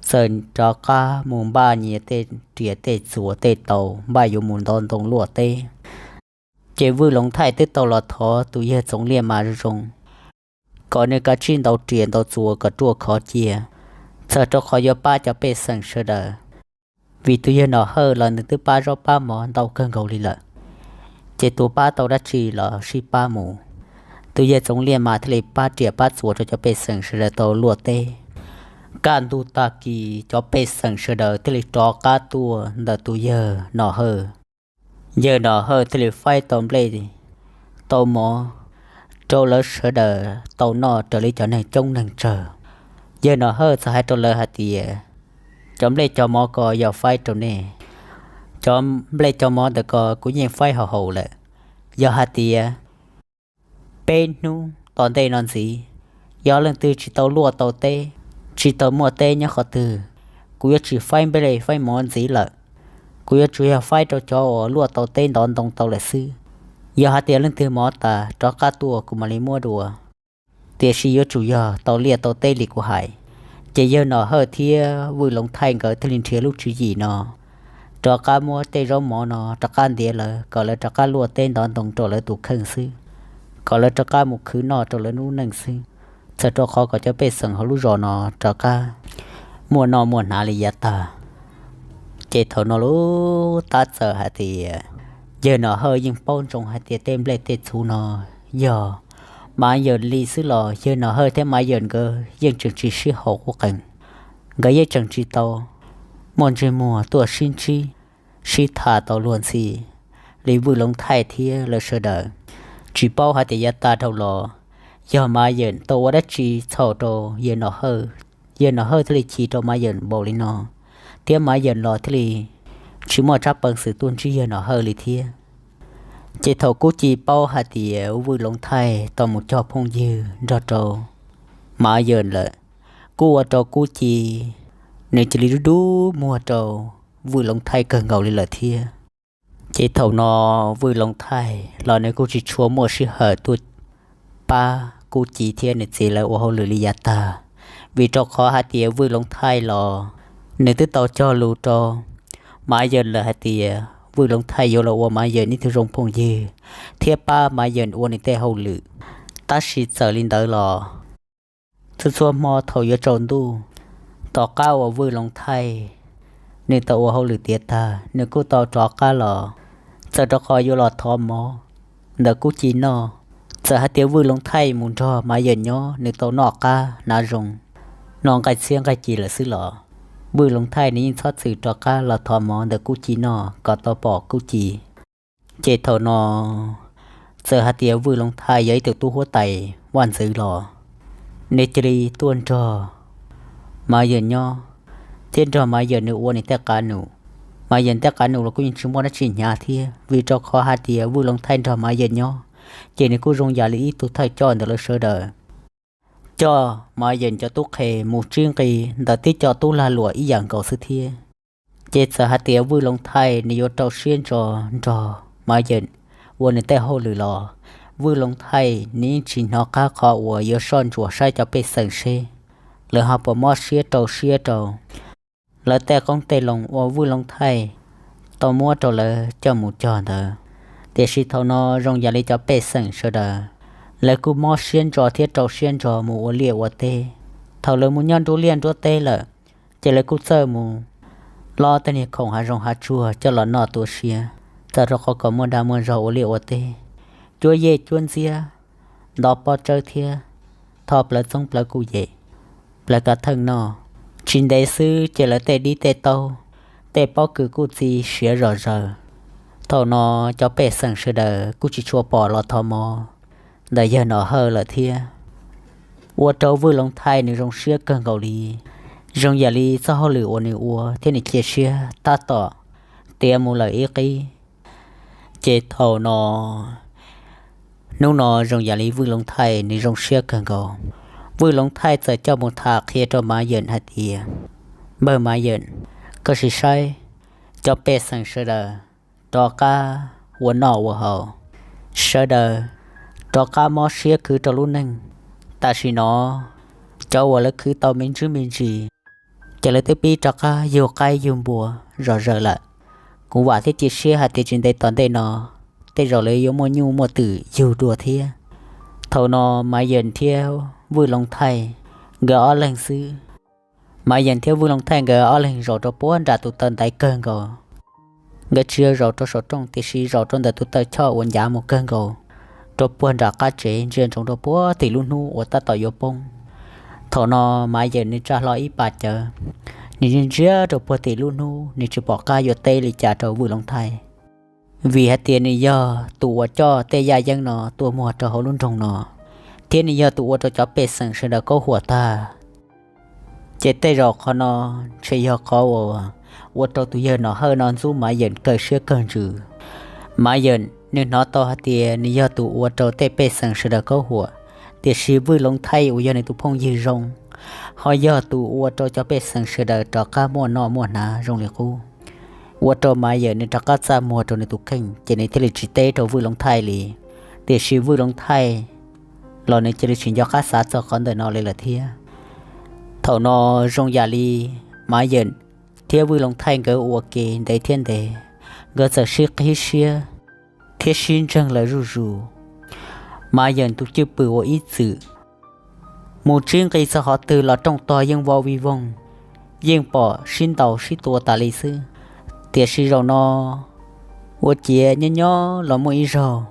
txawm rov qab mus npaj nyias tej riam tej txuas tej taus, npaj yuav mus ntov ntoo luaj teb. Ces Vwj Loov Thaij twb tau los thov tus yawg Txoov Liaj Mas zoo zoo, kom nws kav tsij ntaus riam ntaus txuas kom ruaj khov cia, txhawm rau qhov yuav pab cov pej xeem sawv daws. Vim tus yawg Nom Hawj los nws twb pab zaub pab mov ntau kawg nkaus li lawm, ces tus pab tau dab tsi los sib pab mus. Tus yawg Txoov Liaj Mas thiaj li pab riam pab txuas rau cov pej xeem sawv daws tau luaj teb. Kaj ntug tag kis cov pej xeem sawv daws thiaj li rov qab tuaj ntawm tus yawg Nom Hawj. Yawg Nom Hawj thiaj li faib tau nplej tau mov rau lawv sawv daws tau noj raws li cov neeg coob neeg tsawg. Yawg Nom Hawj txawm hais rau lawv hais tias, cov nplej cov mov ko yog faib rau nej, cov nplej cov mov ntawm ko kuv yeej faib haum haum lawm. Yog hais tias peb hnub tom ntej no ntxiv, yog leej twg tsis tau luaj tau teb, tsis tau muaj teb nyob qhov twg, kuv yuav tsis faib nplej faib mov ntxiv lawm. Kuv yuav tsuas yog faib rau cov uas luaj tau teb ntov ntoo tau lawm xwb. Yog hais tias leej twg mov tas rov qab tuaj kuv mam li muab dua, tiam sis yuav tsum yog tau liaj tau teb li kuv hais. Ces yawg Nom Hawj thiab Vwj Loov Thaij nkawd thiaj li nrhiav lub tswv yim no rov qab muab tej zaub mov no rov qab ntiav lawv kom lawv rov qab luaj teb ntov ntoo rau lawv tus kheej xwb, kom lawv rov qab mus khwv noj rau lawv lub neej xwb, txhawm rau qhov kom cov pej xeem hauv lub zos no rov qab muaj noj muaj hnav li yav tag. Ces thaum no lub tab txawm hais tias yawg Nom Hawj yeej paub ntsoov hais tias tej nplej tej txhuv no yog Mav Yawm li xwb los yawg Nom Hawj thiab Mav Yawm nkawd yeej tseem tsis sib haum qub qees, nkawd yeej tseem tsis tau muaj ntsej muag tuaj sib ntsib sib tham tau luag ntxhi li Vwj Loov Thaij thiab lawv sawv daws. Tsis paub hais tias yav tag dhau los yog Mav Yawm tau ua dab tsi txhaum rau yawg Nom Hawj, yawg Nom Hawj thiaj li chim rau Mav Yawm npaum li no, thiab Mav Yawm los thiaj li tsis muaj tsab peev xwm tuaj ntsib yawg Nom Hawj li thiab. Ces thaum Kub Ci paub hais tias Vwj Loov Thaij tau mus cog phooj ywg nrog rau Mav Yawm lawm, kuj ua rau Kub Ci nws cia li dub dub muag rau Vwj Loov Thaij kawg nkaus li lawm thiab. Ces thaum no Vwj Loov Thaij los nws kuj tsis tshua muaj sij hawm tuaj pab Kub Ci thiab nws txiv lawv ua hauj lwm li yav tag, vim rau qhov hais tias Vwj Loov Thaij los nws twb tau cog lus rau Mav Yawm lawm hais tias Vwj Loov Thaij yuav los ua Mav Yawm ib tug zoo phooj ywg thiab pab Mav Yawm ua nws tej hauj lwm. Tab sis txawm li ntawd los txhua txhua hmo thaum yuav tsaus ntuj, tom qab uas Vwj Loov Thaij nws tau ua hauj lwm tiav tag, nws kuj tau rov qab los, txawm rau qhov yuav los thov mov ntawm Kub Ci noj. Txawm hais tias Vwj Loov Thaij mus nrog Mav Yawm nyob, nws tau noj qab hnav zoo, noj nqaij txhiab nqaij ci lawm xwb los Vwj Loov Thaij nws yeej txhob txwm rov qab los thov mov ntawm Kub Ci noj kom tau pom Kub Ci. Ces thaum no txawm hais tias Vwj Loov Thaij yog ib tug tub huab tais vaj ntxwv los nws cia li tuaj nrog Mav Yawm nyob thiab nrog Mav Yawm nws ua nws tej qav num. Mav Yawm tej qav num los kuj yeej tsis muaj dab tsi hnyav thiab, vim rau qhov hais tias Vwj Loov Thaij nrog Mav Yawm nyob, ces nws kuj zoo yam li ib tug thawj coj ntawm lawv sawv daws, coj Mav Yawm cov tub qhe mus tsib nqi ntawm tib co tub lag luam ib yam nkaus xwb thiab. Ces txawm hais tias Vwj Loov Thaij nws yuav rau siab ntso nrog Mav Yawm ua nws tej hauj lwm los Vwj Loov Thaij nws yeej tsis hnov qab qhov uas yuav soj ntsuam saib cov pej xeem seb lawv ho puas mob siab rau siab rau lawv tej qoob tej loo uas Vwj Loov Thaij tau muab rau lawv coj mus cog ntawd. Tiam sis thaum no zoo yam li cov pej xeem sawv daws, lawv kuj mob siab ntso thiab rau siab ntso mus ua liaj ua teb. Thaum lawv mus nyob nruab liaj nruab teb lawm, ces lawv kuj txawj mus lob tej niag khoom hav zoov hav tsuag coj los noj tu siab, txawm rau qhov kom muaj dag muaj zog ua liaj ua teb, cuab yej cuab ntxiab, ntov pob tsawb thiab tho plawv txoob plawv kuj yem, plawv kav theej noj. Tsis ntev xwb ces lawv tej dib tej taub, tej pob kws kuj txi siav zom zaws. Thaum no cov pej xeem sawv daws kuj tsis tshua pom los thov mov ntawm yawg Nom Hawj lawm thiab, ua rau Vwj Loov Thaij nws zoo siab kawg nkaus li. Zoo yam li txoj hauj lwm uas nws ua thiab nws cia siab tab tom tiav mus lawm ib qib. Ces thaum no, hnub no zoo yam li Vwj Loov Thaij nws zoo siab kawg nkaus. Vwj Loov Thaij txawm coj mus tham qhia rau Mav Yawm hais tias, npawg Mav Yawm, koj sim saib, cov pej xeem sawv daws rov qab ua noj ua haus, sawv daws rov qab mob siab khwv rau lub neej. Tam sim no cov uas lawv khwv tau me ntsis me ntsis, ces lawv twb pib rov qab yug qaib yug npua zom zaws lawm. Kuv vam thiab cia siab hais tias tsis ntev tom ntej no, tej zaum lawv yuav muaj nyuj muaj twm yug dua thiab. Thaum no Mav Yawm thiab Vwj Loov Thaij nkawd ob leeg xwb. Mav Yawm thiab Vwj Loov Thaij nkawd ob leeg zaum rau puag nram tus taw ntaiv kawg nkaus. Nkawd tsis yog zaum rau saum rooj, tiam sis zaum rau ntawm tus taw choj uas ncav mus kawg nkaus rau puag nram qab tsev, ntsia ntsoov rau puag tim lub hnub uas tab tom yuav poob. Thaum no Maiv Yeem nws tsa hlo ib pas cawv, nws ntsia ntsia rau puag tim lub hnub, nws tsis pom qab yuav teb li cas rau Vwj Loov Thaij, vim hais tias nws yog tus uas coj tej yaj yeeb no tuaj muag rau hauv lub nroog no, thiab nws yog tus ua rau cov pej xeem sawv daws kaub huam tag. Ces tej zaum qhov no ntshe yog qhov uas ua rau tus yawg Nom Hawj no ntxub Maiv Yeem kawg siab kawg ntsws. Maiv Yeem nws hnov tau hais tias nws yog tus ua rau tej pej xeem sawv daws kaub huam, tiam sis Vwj Loov Thaij uas yog nws tus phooj ywg zoo, ho yog tus ua rau cov pej xeem sawv daws rov qab muaj noj muaj hnav zoo li qub, ua rau Maiv Yeem nws rov qab txaj muag rau nws tus kheej, ces nws thiaj li tsis teb rau Vwj Loov Thaij li. Tiam sis Vwj Loov Thaij los nws cia li tsis nco qab xav txog qhov ntawm no li lawm thiab. Thaum no zoo yam li Maiv Yeem thiab Vwj Loov Thaij nkawd ua ke ntev thiab ntev, nkawd txawm sib qhib siab thiab sib ntseeg lawv zuj zus. Maiv Yeem tus cwj pwm uas ib txwm mus tsib nqis txog qhov twg los rooj tog yeej vau vij voog, yeej pom sib ntaus sib tua tas li xwb. Tiam sis zaum no ua ciav nyob nyob los muaj ib zaug,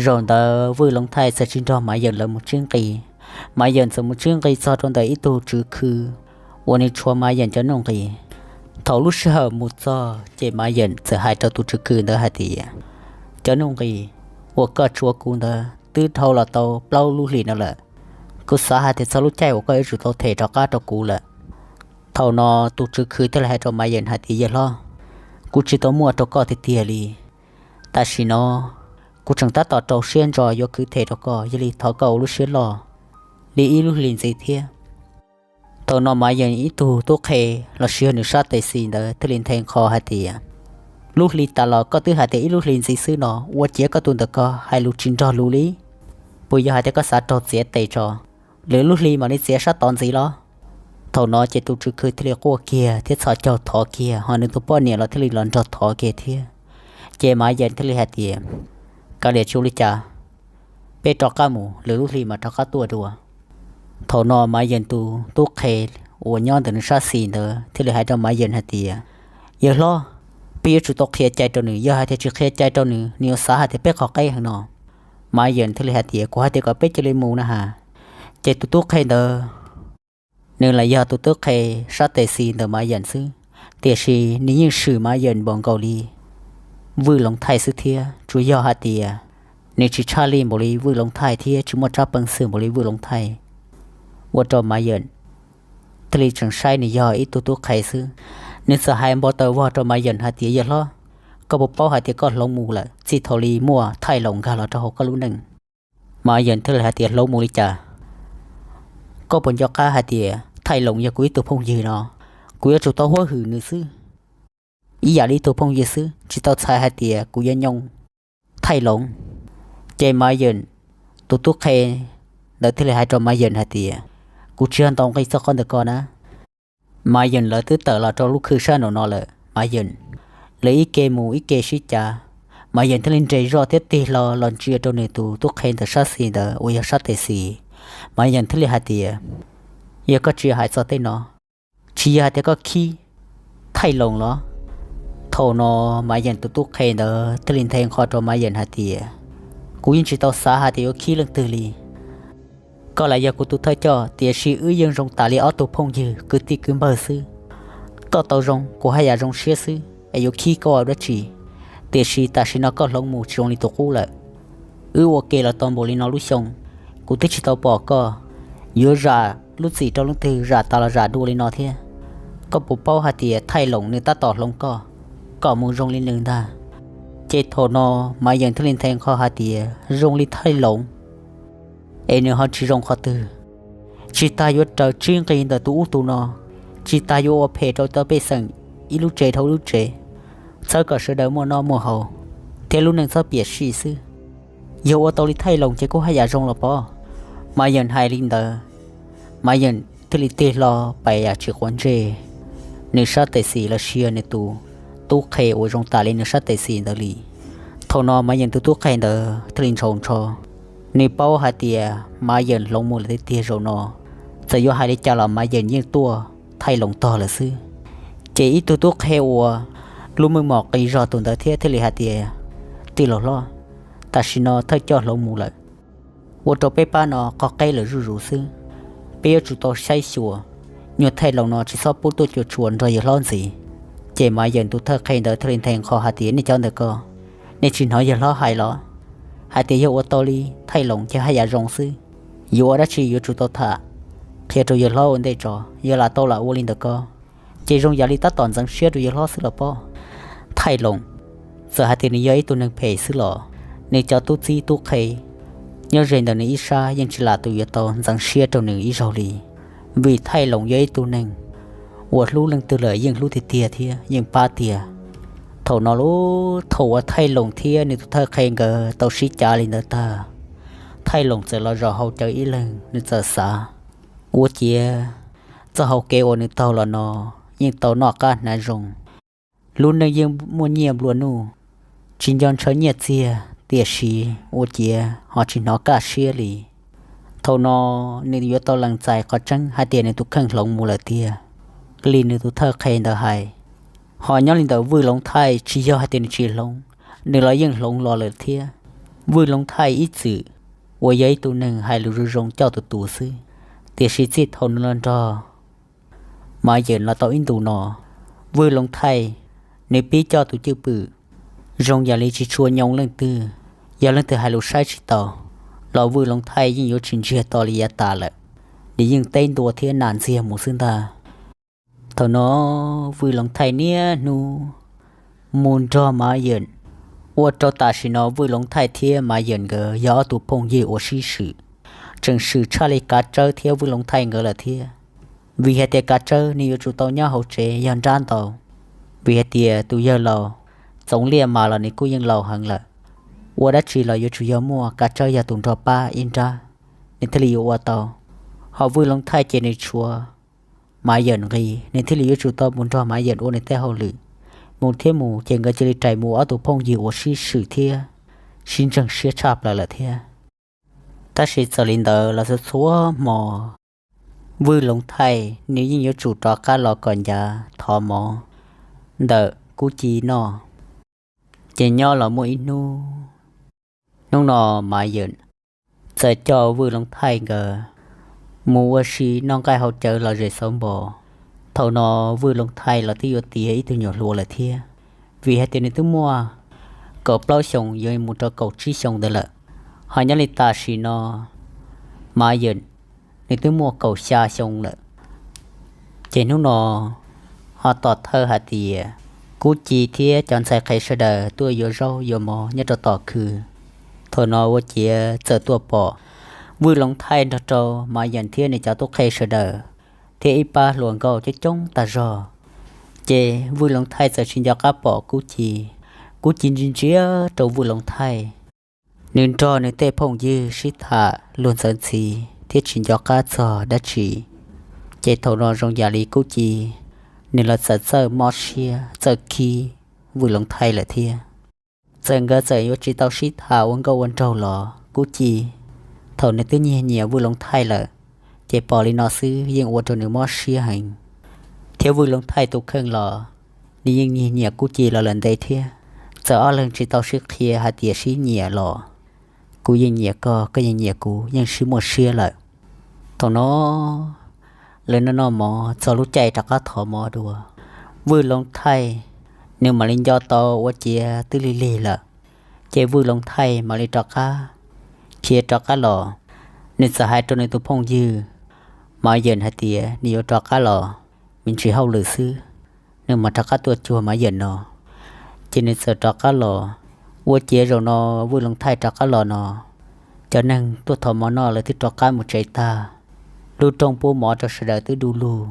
zaum ntawd Vwj Loov Thaij txawm tsis nrog Maiv Yeem lawv mus tsib nqis. Maiv Yeem txawm mus tsib nqis txog rau ntawm ib tug tswv khw uas nws tshuav Maiv Yeem cov nuj nqis. Thaum lub sij hawm mus txog ces Maiv Yeem txawm hais rau tus tswv khw ntawd hais tias, cov nuj nqis uas koj tshuav kuv ntawd twb dhau los tau plaub lub hlis no lawm. Kuv xav hais tias txog lub caij uas koj yuav tsum tau them rov qab rau kuv lawm. Thaum no tus tswv khw thiaj li hais rau Maiv Yeem hais tias, yawg hlob, kuv tsis tau muaj rau koj tiag tiag li. Tam sim no kuv tseem tab tom rau siab ntso yuav khwv them rau koj, yog li thov koj ua lub siab loj li ib lub hlis ntxiv thiab. Thaum no Maiv Yeem ib tug tub qhe los sis yog nws sab tes xis ntawd thiaj li nthe nqho hais tias, lub hli tas los koj twb hais tias ib lub hlis ntxiv xwb no, ua ciav koj tus ntawm ko hais lus tsis nrog lus li. Puas yog hais tias koj xav raug txiav tes tso, lwm lub hli mam li txiav sab tod ntxiv los? Thaum no ces tus tswv khw thiaj li quaj kiag thiab txhos caug thov kiag, ho nws tus poj niam los thiaj li los nrog thov kiag thiab. Ces Maiv Yeem thiaj li hais tias, kav liam, tsis ua li cas, peb rov qab mus, lwm lub hli mas rov qab tuaj dua. Thaum no Maiv Yeem tus tub qhe uas nyob ntawm nws sab xis ntawd thiaj li hais rau Maiv Yeem hais tias, yawg hlob, peb yuav tsum tau qhia cai rau nws, yog hais tias tsis qhia cai rau nws, nws yuav xav hais tias peb qhov qeb heev no. Maiv Yeem thiaj li hais tias, kuv hais tias kom peb cia li mus na has. Ces tus tub qhe ntawd, nws los yog tus tub qhe sab tes xis ntawm Maiv Yeem xwb, tiam sis nws yeej swm Maiv Yeem npaum nkaus li Vwj Loov Thaij xwb thiab, tsuas yog hais tias nws tsis tshaj lij npaum li Vwj Loov Thaij thiab tsis muaj tsab peev xwm npaum li Vwj Loov Thaij, ua rau Maiv Yeem thiaj li tseem saib nws yog ib tug tub qhe xwb. Nws txawm hais npau taws vog rau Maiv Yeem hais tias, yawg hlob, koj puas paub hais tias koj hloov mus lawm txij thaum li muaj Thaij Loos nkag los rau hauv koj lub neej? Maiv Yeem thiaj li hais tias, hloov mus li cas? Koj puas nco qab hais tias Thaij Loos yog kuv ib tug phooj ywg no? Kuv yuav tsum tau huab hwm nws xwb, ib yam li ib tug phooj ywg xwb, tsis tau txhais hais tias kuv yuav nyoo Thaij Loos. Ces Maiv Yeem tus tub qhe ntawd thiaj li hais rau Maiv Yeem hais tias, kuv tsis yog ntaus nqi txog qhov ntawm ko na. Maiv Yeem lawv twb tawm los rau lub khw sab nraum no lawm. Maiv Yeem lawv ib ke mus ib ke sib cav. Maiv Yeem thiaj li nres zoj thiab tig hlo los ntsia rau nws tus tub qhe ntawm sab xis ntawd uas yog sab tes xis. Maiv Yeem thiaj li hais tias, yog koj tsis hais txog tej no, tsis yog hais tias koj khib Thaij Loos los? Thaum no Maiv Yeem tus tub qhe ntawd thiaj li nthe nqho rau Maiv Yeem hais tias, kuv yeej tsis tau xav hais tias yuav khib leej twg li. Koj lam yog kuv tus thawj coj, tiam sis wb yeej zoo tas li ob tug phooj ywg kwv tij kwv npawg xwb. Koj tau zoo, kuv haj yam zoo siab xwb, es yuav khib koj ua dab tsi? Tiam sis tam sim no koj hloov mus tsis zoo li tus qub lawm. Wb ua ke los tau npaum li no lub xyoo, kuv twb tsis tau pom koj yuav zam lub txim rau leej twg zam tas los zam dua li no thiab. Koj puas paub hais tias Thaij Loos nws tab tom hloov koj kom mus zoo li nws ntag? Ces thaum no Maiv Yeem thiaj li nthe nqho hais tias zoo li Thaij Loos es nws ho tsis zoo qhov twg? Tsis tas yuav raws tsib nqi ntawm tus ub tus no, tsis tas yuav ua phem rau cov pej xeem ib lub tsev dhau ib lub tsev, txhawb kom sawv daws muaj noj muaj haus thiab lub neej txhob piam sij xwb. Yog ua tau li Thaij Loos ces kuj haj yam zoo los pob. Maiv Yeem hais li ntawd, Maiv Yeem thiaj li tig hlo pais yam tsis quav ntsej nws sab tes xis los sis nws tus tub qhe uas zoo tas li nws sab tes xis ntawd li. Thaum no Maiv Yeem tus tub qhe ntawd thiaj li ntshaus ntsho. Nws paub hais tias Maiv Yeem hloov mus lawm tiag tiag zaum no, txawm yuav hais li cas los Maiv Yeem yeej tuaj Thaij Loos tog lawm xwb. Ces ib tug tub qhe uas lub meej mom qis zog tus ntawd thiab thiaj li hais tias, tij laug hlob, tam sim no thawj coj hloov mus lawm, ua rau peb pab no qhov qeb lawm zuj zus xwb. peb yuav tsum tau saib xyuas, nyuag Thaij Loos no tsis txhob pub tuaj cuam tshuam nrog yawg hlob ntxiv. Ces Mav Yawm tus thawj qhe ntawd thiaj li nthe nqho hais tias, nej cov ntawm ko, nej tsis hnov yawg hlob hais los, hais tias yog ua tau li Thaij Loos ces haj yam zoo xwb. Yuav ua dab tsi yuav tsum tau tham, qhia rau yawg hlob ua ntej tso, yog lam tau lam ua li ntawm ko, ces zoo yam li tab tom ntxeev siab rau yawg hlob xwb los pob. Thaij Loos, txawm hais tias nws yog ib tug neeg phem xwb los, nws cov tub txib tub qhe nyob ze ntawm nws ib sab yeej tsis lam tus yuav tau ntxeev siab rau nws ib zaug li. Vim Thaij Loos yog ib tug neeg uas hlub leej twg lawm yeej hlub tiag tiag thiab yeej pab tiag. Thaum no lub thaum uas Thaij Loos thiab nws tus thawj qhe nkawd tau sib cav li ntawd tag, Thaij Loos txawm los zaum hauv cawv ib leeg, nws txawm xav, ua ciav txoj hau kev uas nws taug los no yeej tau noj qab hnav zoo, lub neej yeej muaj nyiaj nplua nuj, tsis nco ntshaw nyiaj txiag, tiam sis ua ciav ho tsis hnov kaj siab li. Thaum no nws yuav tau lees txais qhov tseeb hais tias nws tus kheej hloov mus lawm tiag li nws tus thawj qhe ntawd hais. Ho nyob li ntawm Vwj Loov Thaij tsis yog hais tias nws tsis hloov, nws los yeej hloov los lawm thiab. Vwj Loov Thaij ib txwm uas yog ib tug neeg hais lus zoo zoo coj tus tus xwb, tiam sis txij thaum nws los nrog Mav Yawm los tau ib ntus no, Vwj Loov Thaij nws pib coj tus cwj pwm zoo yam li tsis tshua nyoo leej twg. Yog leej twg hais lus saib tsis taus los Vwj Loov Thaij yeej yuav tsis ntsiag to li yav tas lawm, nws yeej teb ntua thiab nas ntxiag mus xwb ntag. Thaum no Vwj Loov Thaij niaj hnub mus nrog Mav Yawm, ua rau tam sim no Vwj Loov Thaij thiab Mav Yawm nkawd yog ob tug phooj ywg uas sib swm, tseem swm tshaj li Kav Tsawb thiab Vwj Loov Thaij nkawd lawm thiab. Vim hais tias Kav Tsawb nws yuav tsum tau nyob hauv tsev yog nrab ntau, vim hais tias tus yawg laus Txoov Liaj Mas los nws kuj yeej laus heev lawm, ua dab tsi los yuav tsum yog muaj Kav Tsawb yog tus nrog pab ib nrab, nws thiaj li yuav ua tau. Ho Vwj Loov Thaij ces nws tshuav Mav Yawm nqi, nws thiaj li yuav tsum tau mus nrog Mav Yawm ua nws tej hauj lwm. Mus thiab mus ces nkawd cia li rais mus ob tug phooj ywg uas sib swm thiab sib ntseeg siab tshaj plaws lawm thiab. Tab sis txawm li ntawd los txhua txhua hmo Vwj Loov Thaij nws yeej yuav tsum rov qab los kom ncav thov mov ntawm Kub Ci noj. Ces nyob los muaj ib hnub, hnub no Mav Yawm txawm coj Vwj Loov Thaij nkawd mus ua si noj nqaij haus cawv los zem xauv npo. Thaum no Vwj Loov Thaij los twb yuav tiav ib tug nyuam hluas lawm thiab, vim hais tias nws twb muaj kaum plaub xyoos yuav mus rau kaum tsib xyoos ntawd lawm. Ho nyob li tam sim no Mav Yawm nws twb muaj kaum xya xyoo lawm. Ces hnub no ho tom thawj hais tias Kub Ci thiab cov ntxhais qhev sawv daws tuaj yuav zaub yuav mov nyob rau tom khw. Thaum no ua ciav txawm tuaj pom Vwj Loov Thaij nrog rau Mav Yawm thiab nws cov tub qhe sawv daws thiab ib pab hluas nkauj coob coob tag zog. Ces Vwj Loov Thaij txawm tsis nco qab pom Kub Ci. Kub Ci ntsia ntsia rau Vwj Loov Thaij, nws nrog nws tej phooj ywg sib tham luag ntxawv ntxhi thiab tsis nco qab txog dab tsi. Ces thaum no zoo yam li Kub Ci nws los txawm txawj mob siab txawj khib Vwj Loov Thaij lawm thiab. Txawm nkawd txawm yuav tsis tau sib tham ua nkauj ua nraug los Kub Ci thaum nws twb nyiag nyiam Vwj Loov Thaij lawm, ces pom li no xwb yeej ua rau nws mob siab heev. Thiab Vwj Loov Thaij tus kheej los nws yeej nyiag nyiam Kub Ci los lawm ntev thiab. Txawm ob leeg tsis tau sib qhia hais tias sib nyiam los kuv yeej nyiam koj, koj yeej nyiam kuv, yeej sib muaj siab lawm. Thaum no lawv noj noj mov txog lub caij rov qab thov mov dua, Vwj Loov Thaij nws mam li nco tau ua ciav twb lig lig lawm. Ces Vwj Loov Thaij mam li rov qab khiav rov qab los. Nws txawm hais rau nws tus phooj ywg Mav Yawm hais tias nws yuav rov qab los me ntsis hauj lwm xwb, nws mam rov qab tuaj cuag Mav Yawm no. Ces nws txawm rov qab los. Ua ciav zaum no Vwj Loov Thaij rov qab los no, cov neeg tuaj thov mov noj lawv twb rov qab mus tsev tag. Lub rooj pub mov rau sawv daws twb du lug,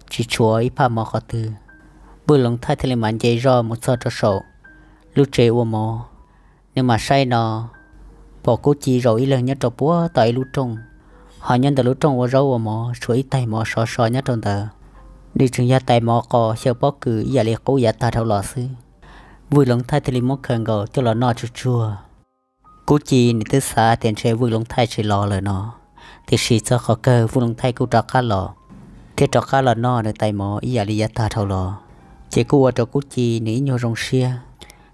tsis tshuav ib phaj mov qhov twg. Vwj Loov Thaij thiaj li mam nce zoj mus txog rau saum lub tsev ua mov. Nws mam saib no, pom Kub Ci zaum ib leeg nyob rau puag tom ib lub rooj, ho nyob ntawm lub rooj ua zaub ua mov tshuav ib tais mov sov so nyob rau ntawd. Nws tseem yog tais mov qos xyaw pob kws ib yam li qub yav tag dhau los xwb. Vwj Loov Thaij thiaj li muab khaws nkaus coj los noj tsuag tsuag. Kub Ci nws twb xav tias ntshe Vwj Loov Thaij tsis los lawm no, tiam sis txog qhov kawg Vwj Loov Thaij kuj rov qab los, thiab rov qab los noj nws tais mov ib yam li yav tag dhau los. Ces kuj ua rau Kub Ci nws ib nyuag zoo siab,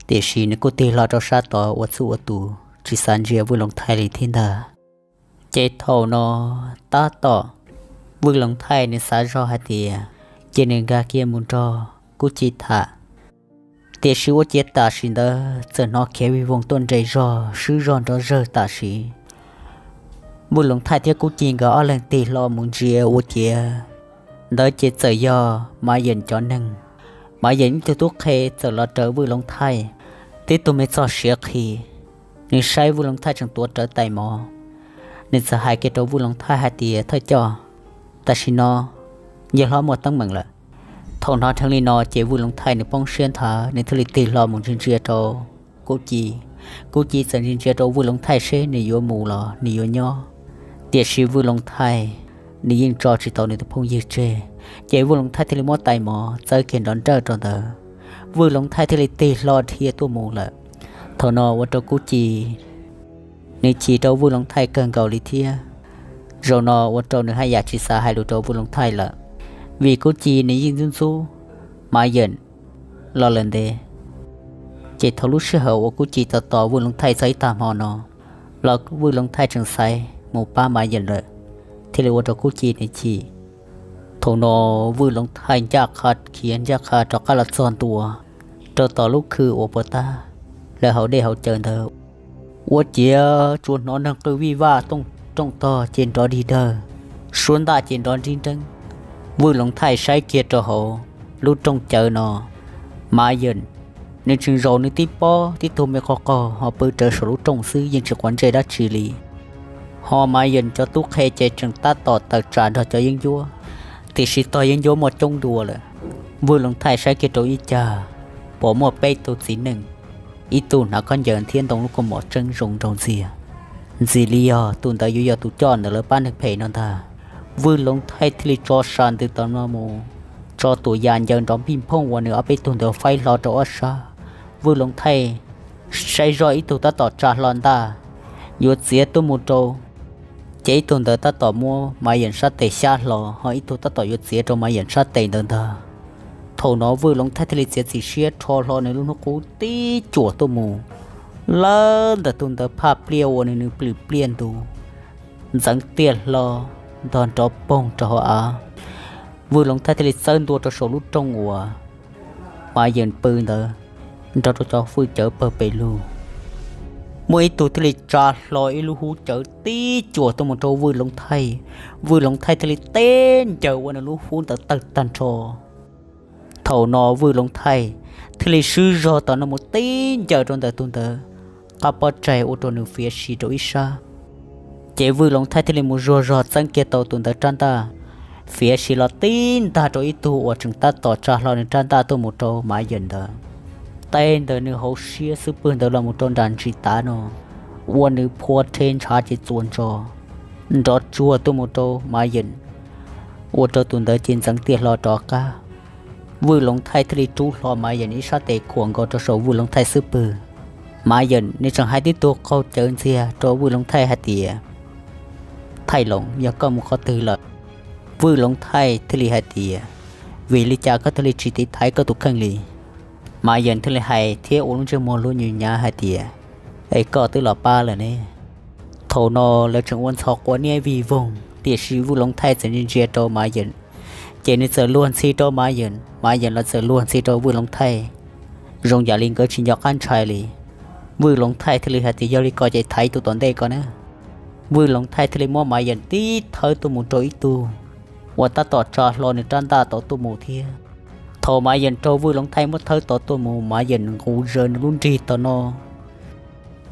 tiam sis nws kuj tig hlo rau sab tod ua txuj ua tus tsis xav ntsia Vwj Loov Thaij li thiab ntag. Ces thaum no tab tom Vwj Loov Thaij nws xav zog hais tias ces nws nkag kiag mus nrog Kub Ci tham. Tiam sis ua ciav tam sim ntawd txawm hnov khiav vij voog tuaj nres zog swb zog nrov zawg tam sim. Vwj Loov Thaij thiab Kub Ci nkawd ob leeg tig hlo mus ntsia ua ciav ntawd ces txawm yog Mav Yeem cov neeg. Mav Yeem ib tug tub qhe txawm los raws Vwj Loov Thaij, tib tug me txog siav qhi. Nws saib Vwj Loov Thaij tseem tuav rawv tais mov, nws txawm hais kiag rau Vwj Loov Thaij hais tias, Thawj coj, tam sim no yawg hlob muaj teeb meem lawm. Thaum hnov dheev li no ces Vwj Loov Thaij nws poob siab nthav, nws thiaj li tig hlo mus ntsia ntsia rau Kub Ci. Kub Ci txawm ntsia ntsia rau Vwj Loov Thaij seb nws yuav mus los nws yuav nyob. Tiam sis Vwj Loov Thaij nws yeej tso tsis tau nws tus phooj ywg tseg, ces Vwj Loov Thaij thiaj li muab tais mov txawb kiag nrov nrawj rau ntawd. Vwj Loov Thaij thiaj li tig hlo dhia tuaj mus lawm. Thaum no ua rau Kub Ci nws chim rau Vwj Loov Thaij kawg nkaus li thiab. Zaum no ua rau nws haj yam tsis xav hais lus rau Vwj Loov Thaij lawm, vim Kub Ci nws yeej ntxub ntxub Mav Yeem los lawm ntev. Ces thaum lub sij hawm uas Kub Ci tos tos Vwj Loov Thaij txog ib tag hmo no los Vwj Loov Thaij tseem xaiv mus pab Mav Yeem lawm, thiaj li ua rau Kub Ci nws chim. Thaum no Vwj Loov Thaij ncaj qha khiav ncaj qha rov qab los txog ntua rau tom lub khw uas puas tab lawv hauv dej hauv cawv ntawd. Ua ciav tsuas hnov neeg qw vij vaj, rooj tog ces nrov dig dawg, suab ntaj ces nrov nrib nreeb. Vwj Loov Thaij saib kiag rau hauv lub rooj cawv no, Mav Yeem nws tseem zaum nws tib pob tib tug me qaug qaug ho pw rawv saum lub rooj xwb yeej tsis quav ntsej dab tsi li. Ho Mav Yeem cov tub qhe ces tseem tab tom tawm tsam nrog cov yeeb ncuab, tiam sis tog yeeb ncuab muaj coob dua lawm. Vwj Loov Thaij saib kiag rau ib cag, pom muaj peb tug txiv neej, ib tug hnav khaub ncaws thiab ntoo lub kaus mom tseeb zoo nraug ntxiag. Ntxim li yog tus ntawd yuav yog tus coj ntawm lawv pab neeg phem no ntag. Vwj Loov Thaij thiaj li tso sam ntws tom no mus, tso tus yam ncaws nrov npij nphooj uas nws ob peb tug ntawd faib hlo rau ob sab. Vwj Loov Thaij saib zoj ib tug tab tom tsa hlo ntaj yuav txiav tuaj mus rau, ces ib tug ntawd tab tom muab Mav Yeem sab tes xyab hlo, ho ib tug tab tom yuav txiav rau Mav Yeem sab tes ntawd ntag. Thaum no Vwj Loov Thaij thiaj li txiav txim siab rho hlo nws lub hnub qub tib cuam tuaj mus, lawv ntawm tus ntawd phaj pliaj ua nws nws plwm pliaj ntu, ntxeev tiaj hlo ntog nrov poog rau hauv av. Vwj Loov Thaij thiaj li txawb ntua rau saum lub rooj uas Mav Yeem pw ntawd, nrog rau cov hwj cawv pawg pes lug. Muaj ib tug thiaj li tsa hlo ib lub hub cawv tib cuam tuaj mus rau Vwj Loov Thaij. Vwj Loov Thaij thiaj li teb ncaws ua nws lub hub ntawd tawg tag nrho. Thaum no Vwj Loov Thaij thiaj li swb zog tom no mus teb ncaws rau ntawm tus ntawd qab pob tsaig ua rau nws fiav si rau ib sab. Ces Vwj Loov Thaij thiaj li mus zuag zog txeeb kiag tau tus ntawd rab ntaj, fiav si los tib ntag rau ib tug uas tseem tab tom tsa hlo nws rab ntaj tuaj mus rau Mav Yeem ntawd. Teb ntawm nws hauv siab xub pwg ntawd los mus rau nram ntsis tav no, ua nws phua rhe ntshav ces txuas ntso, nrov tsuag tuaj mus rau Mav Yeem, ua rau tus ntawd ces ntxeev tiaj hlo rov qab. Vwj Loov Thaij thiaj li rub hlo Mav Yeem ib sab tes khuam nkaus rau saum Vwj Loov Thaij xub pwg. Mav Yeem nws tseem hais tib tug qaug cawv ntxiag rau Vwj Loov Thaij hais tias, Thaij Loov, yog koj mus qhov twg lawm? Vwj Loov Thaij thiaj li hais tias, Vim li cas koj thiaj li tsis tiv thaiv koj tus kheej li? Mav Yeem thiaj li hais thiab ua lub ntsej muag hlub nyoos hnyav hais tias, Es koj twb los pab lawm ne. Thaum no lawv tseem ua ntxhov quav niab vij voog, tiam sis Vwj Loov Thaij txawm ntsia ntsia rau Mav Yeem, ces nws txawm luag ntxhi rau Mav Yeem, Mav Yeem los txawm luag ntxhi rau Vwj Loov Thaij, zoo yam li nkawd tsis nco qab ntshai li. Vwj Loov Thaij thiaj li hais tias, Yog li ko ces thaiv tus tom ntej ko na. Vwj Loov Thaij thiaj li muab Mav Yeem tib thawb tuaj mus rau ib tug uas tab tom tsa hlo nws rab ntaj tod tuaj mus thiab. Thaum Mav Yeem raug Vwj Loov Thaij muab thawb tod tuaj mus, Mav Yeem nqus zaws nws lub nrig tom no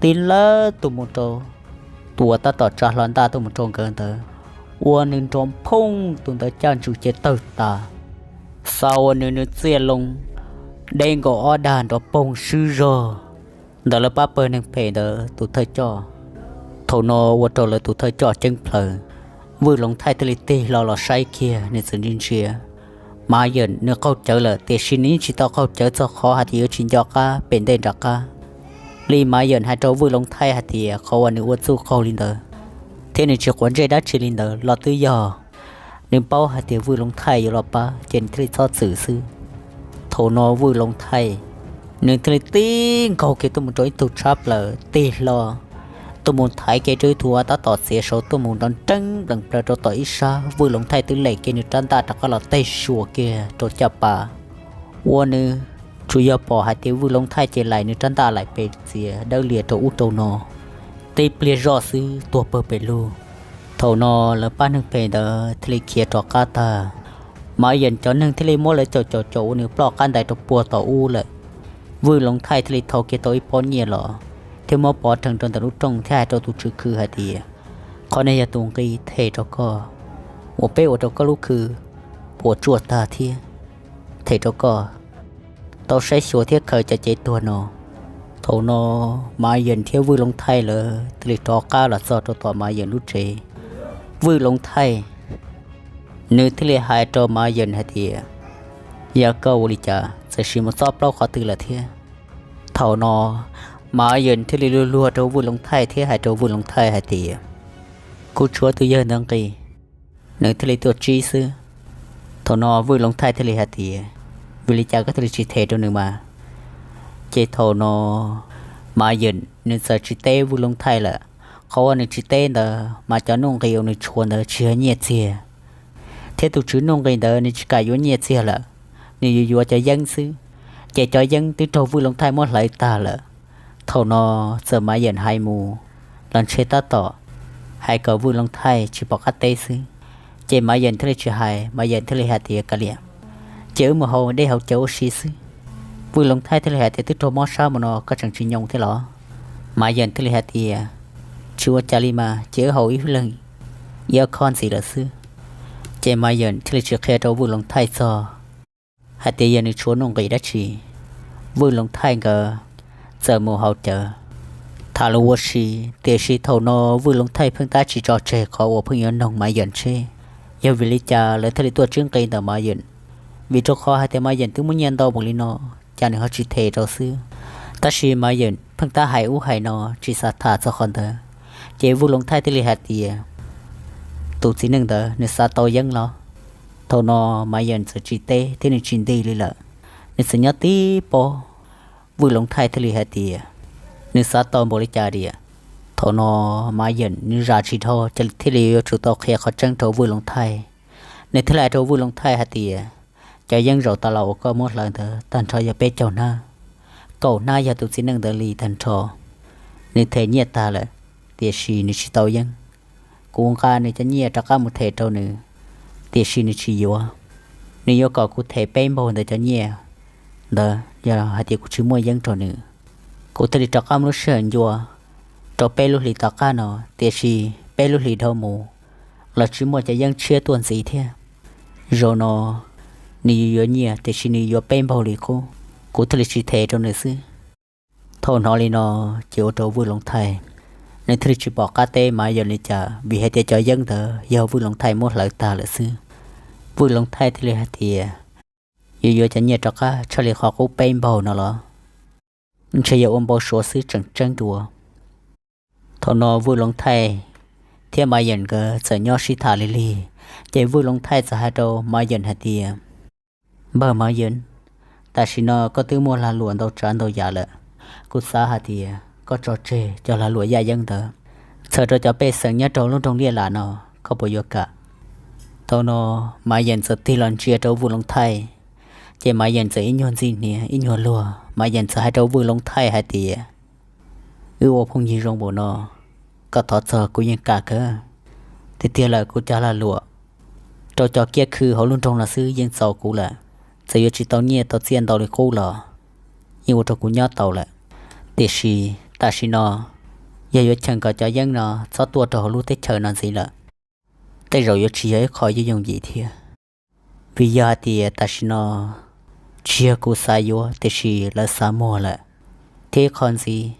tib lawb tuaj mus rau tus uas tab tom tsa hlo ntaj tuaj mus rau nkawd ntawd, ua nws nrov phooj, tus ntawd caj ntsws ces tawg tas. Xa ua nws nws txiaj loo, deb nkaus ob dag nrov poog swb zog ntawm lawv pab pawg neeg phem ntawd tus thawj coj. Thaum no ua rau lawv tus thawj coj ceeb plhaws. Vwj Loov Thaij thiaj li tig hlo los saib kiag, nws txawm ntsia ntsia Mav Yeem nws qaug cawv lawm, tiam sis nws yeej tsis tau qaug cawv txog qhov hais tias yuav tsis nco qab pem ntej nram qab li. Mav Yeem hais rau Vwj Loov Thaij hais tias qhov uas nws ua txuj qaug li ntawd thiab nws tsis quav ntsej dab tsi li ntawd los twb yog nws paub hais tias Vwj Loov Thaij yuav los pab ces nws thiaj li txhob txwm xwb. Thaum no Vwj Loov Thaij nws thiaj li tib nkaug kiag tuaj mus rau ib tug tshab plaws tig hlo, tuaj mus thaiv kiag rau ib tug uas tab tom txiav saud tuaj mus nrov nreeb nplees plaws rau tom ib sab. Vwj Loov Thaij twb lem kiag nws rab ntaj rov qab los tej suas kiag rau caj pas, ua nws tsuas yog pom hais tias Vwj Loov Thaij ces lais nws rab ntaj lais pes txiav dawb lias rau ub rau no, tib pliag zoj xwb tuag pawg pes lug. Thaum no lawv pab neeg phem ntawd thiaj li khiav rov qab tag. Mav Yeem cov neeg thiaj li muab lawv caum caum caum ua nws ploj qab ntais rau puag tom ub lawm. Vwj Loov Thaij thiaj li thau kiag tau ib pob nyiaj los thiab muab pov rhees rau ntawm lub rooj thiab hais rau tus tswv khw hais tias, qhov no yog tus nqi them rau koj uas peb ua rau koj lub khw puas tsuaj tag thiab, them rau koj tau saib xyuas thiab khaws cov cev tuag no. Thaum no Mav Yeem thiab Vwj Loov Thaij lawv thiaj li rov qab los txog rau tom Mav Yeem lub tsev. Vwj Loov Thaij nws thiaj li hais rau Mav Yeem hais tias, yog koj ua li cas txawm sim mus txob plaub qhov twg lawm thiab? Thaum no Mav Yeem thiaj li luag luag rau Vwj Loov Thaij thiab hais rau Vwj Loov Thaij hais tias, kuv tshuav tus yawg ntawd nqi, nws thiaj li tuaj tsib xwb. Thaum no Vwj Loov Thaij thiaj li hais tias, vim li cas koj thiaj li tsis them rau nws mas? Ces thaum no Mav Yeem nws txawm tsis teb Vwj Loov Thaij lawm. Qhov uas nws tsis teb ntawd mas cov nuj nqis uas nws tshuav ntawd tsis yog nyiaj txiag, thiab tus tswv nuj nqis ntawd nws tsis kam yuav nyiaj txiag lawm, nws yuav yuav cov yeeb xwb. Ces cov yeeb twb raug Vwj Loov Thaij muab hlawv tag lawm. Thaum no txawm Mav Yeem hais mus los ntshe tab tom hais kom Vwj Loov Thaij tsis pom qab teb xwb. Ces Mav Yeem thiaj li tsis hais, Mav Yeem thiaj li hais tias, kav liam, ces wb mus haus dej haus cawv ua si xwb. Vwj Loov Thaij thiaj li hais tias, twb raug mob sab mus no koj tseem tsis nyoo thiab los? Mav Yeem thiaj li hais tias, tsis ua cas li mas, ces wb haus ib leeg ib ob khob ntxiv lawm xwb. Ces Mav Yeem thiaj li tsis qhia rau Vwj Loov Thaij txog hais tias yog nws tshuav nuj nqis dab tsi. Vwj Loov Thaij nkawd txawm mus haus cawv tham lus ua si, tiam sis thaum no Vwj Loov Thaij pheej tab tsis tso tseg qhov uas pheej yuav noog Mav Yeem seb yog vim li cas lawv thiaj li tuaj tsib nqi ntawm Mav Yeem, vim rau qhov hais tias Mav Yeem twb muaj nyiaj ntau npaum li no, cas nws ho tsis them rau xwb. Tab sis Mav Yeem pheej tab hais ub hais no tsis xav tham txog qhov ntawd. Ces Vwj Loov Thaij thiaj li hais tias, tus txiv neej ntawd nws xav tau yeeb los? Thaum no Mav Yeem txawm tsis teb thiab nws tsis nti li lawm, nws txawm nyob tib pob. Vwj Loov Thaij thiaj li hais tias, nws xav tau npaum li cas diam? Thaum no Mav Yeem nws zam tsis dhau, thiaj li yuav tsum tau qhia qhov tseeb rau Vwj Loov Thaij. Nws thiaj li hais rau Vwj Loov Thaij hais tias, cov yeeb zaum tas los uas koj muab hlawv ntawd tag nrho yog peb caug hnab, kaum hnab yog tus txiv neej ntawd li tag nrho. Nws them nyiaj tag lawm, tiam sis nws tsis tau yeeb. Kuv nqa nws cov nyiaj rov qab mus them rau nws, tiam sis nws tsis yuav. Nws yuav kom kuv them peb npaug ntawd cov nyiaj ntawd yog hais tias kuv tsis muaj yeeb rau nws. Kuv thiaj li rov qab muab lub sij hawm ncua rau peb lub hlis tom qab no, tiam sis peb lub hlis dhau mus los tsis muaj cov yeeb tshiab tuaj ntxiv thiab. Zaum no nws yuav yuav nyiaj, tiam sis nws yuav peb npaug li qub. Kuv thiaj li tsis them rau nws xwb. Thaum hnov li no ces ua rau Vwj Loov Thaij nws thiaj li tsis pom qab teb Mav Yeem li cas, vim hais tias cov yeeb ntawd yog Vwj Loov Thaij muab hlawv tag lawm xwb. Vwj Loov Thaij thiaj li hais tias, yuav yuav cov nyiaj rov qab tshaj li qhov qub peb npaug no los? Ntshe yog ua npau suav xwb tseem tseeb dua. Thaum no Vwj Loov Thaij thiab Mav Yeem nkawd txawm nyob sib tham lig lig, ces Vwj Loov Thaij txawm hais rau Mav Yeem hais tias, npawg Mav Yeem, tam sim no koj twb muaj lag luam ntau tsav ntau yam lawm. Kuv xav hais tias koj tso tseg cov lag luam yaj yeeb ntawd, txhawm rau cov pej xeem nyob rau lub nroog Liaj Lam no, koj puas yuav kam? Thaum no Mav Yeem txawm tig los ntsia rau Vwj Loov Thaij, ces Mav Yeem txawm ib nyuag ntxi hniav ib nyuag luag. Mav Yeem txawm hais rau Vwj Loov Thaij hais tias, wb ua phooj ywg zoo npaum no, koj thov txog kuv yeej kam kawg. Tiag tiag lawm kuv cov lag luam rau cov kiab khw hauv lub nroog no xwb yeej txaus kuv lawm. Txawm yuav tsis tau nyiaj tau txiaj ntau li qub los yeej ua rau kuv nyob tau lawm. Tiam sis tam sim no yog yuav cheem kom cov yeeb no txhob tuaj rau hauv lub teb chaws no ntxiv lawm, tej zaum yuav tsis yog ib qho yooj yooj yim thiab. Vim yog hais tias tam sim no tsis yog kuv xav yuav, tiam sis lawv xav muag lawm. Thiab ib qho ntxiv,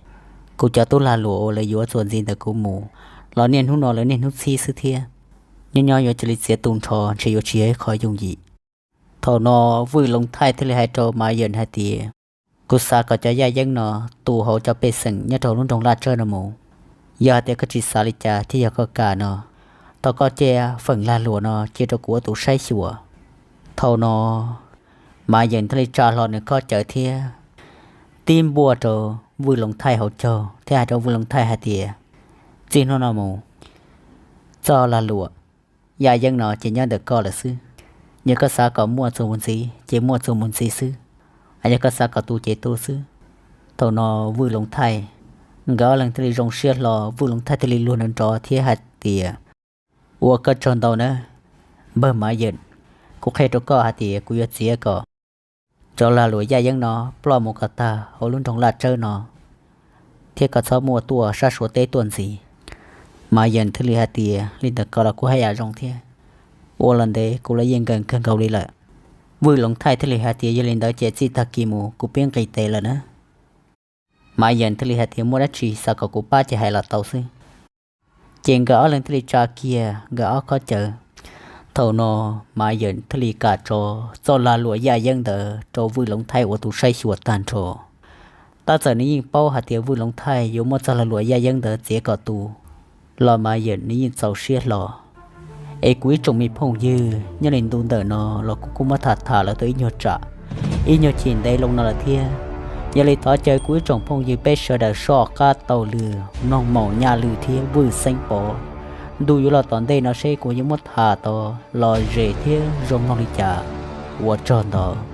kuv cov tub lag luam uas lawv yuav txuas ntxiv ntawm kuv mus los niaj hnub no lawv niaj hnub txhib xwb thiab. Nyob nyob yuav cia li txiav tu nrho, ntshe yuav tsis yog ib qho yooj yim. Thaum no Vwj Loov Thaij thiaj li hais rau Mav Yeem hais tias, kuv xav kom cov yaj yeeb no tu hauv cov pej xeem nyob rau lub nroog Laj Tsawb no mus. Yog hais tias koj tsis xav li cas thiab yog koj kam no, thov koj cia feem lag luam no cia rau kuv ua tus saib xyuas. Thaum no Mav Yeem thiaj li tsa hlo nws khob cawv thiab tib npuaj rau Vwj Loov Thaij hauv caug thiab hais rau Vwj Loov Thaij hais tias, Txij hnub no mus, txoj lag luam yaj yeeb no ces nyob ntawm koj lawm xwb. Yog koj xav kom muaj txuas mus ntxiv ces muaj txuas mus ntxiv xwb, yog koj xav kom tu ces tu xwb. Thaum no Vwj Loov Thaij nkawd ob leeg thiaj li zoo siab hlo, Vwj Loov Thaij thiaj li luag nrov nrov thiab hais tias, Ua koj tsaug ntau nawb, npawg Mav Yeem. Kuv qhia rau koj hais tias kuv yuav txiav kom cov lag luam yaj yeeb no ploj mus kom tag hauv lub nroog Laj Tsawb no, thiab koj txhob muaj tuaj sab Suav teb tuaj ntxiv. Mav Yeem thiaj li hais tias, Li ntawd koj los kuj haj yam zoo thiab. Ua los ntev kuv los yeej nkees kawg nkaus li lawm. Vwj Loov Thaij thiaj li hais tias, Yog li ntawd ces txij tag kis mus kuv pib nqis tes lawm na. Mav Yeem thiaj li hais tias, Muaj dab tsi xav kom kuv pab ces hais los tau xwb. Ces nkawd ob leeg thiaj li tsa kiag nkawd ob khob cawv. Thaum no Mav Yeem thiaj li kam tso txoj lag luam yaj yeeb ntawd rau Vwj Loov Thaij ua tus saib xyuas tag nrho. Tab txawm nws yeej paub hais tias Vwj Loov Thaij yuav muab txoj lag luam yaj yeeb ntawd txiav kom tu los Mav Yeem nws yeej txaus siab hlo. Es kuv ib tsoom me phooj ywg, nyob li ntu ntawm no los kuv kuj muab tham tham lawm tau ib nyuag tsam, ib nyuag chim ntev loo no lawm thiab. Yog li thov caw kuv ib tsoom phooj ywg peb sawv daws soj qab taug lw mloog Maum Nyaj Lwm thiab Vwj Xeeb Pov. Ntu yuav los tom ntej no seb kuv yuav muab tham tau los zem thiab zoo mloog li cas. Ua tsaug ntau.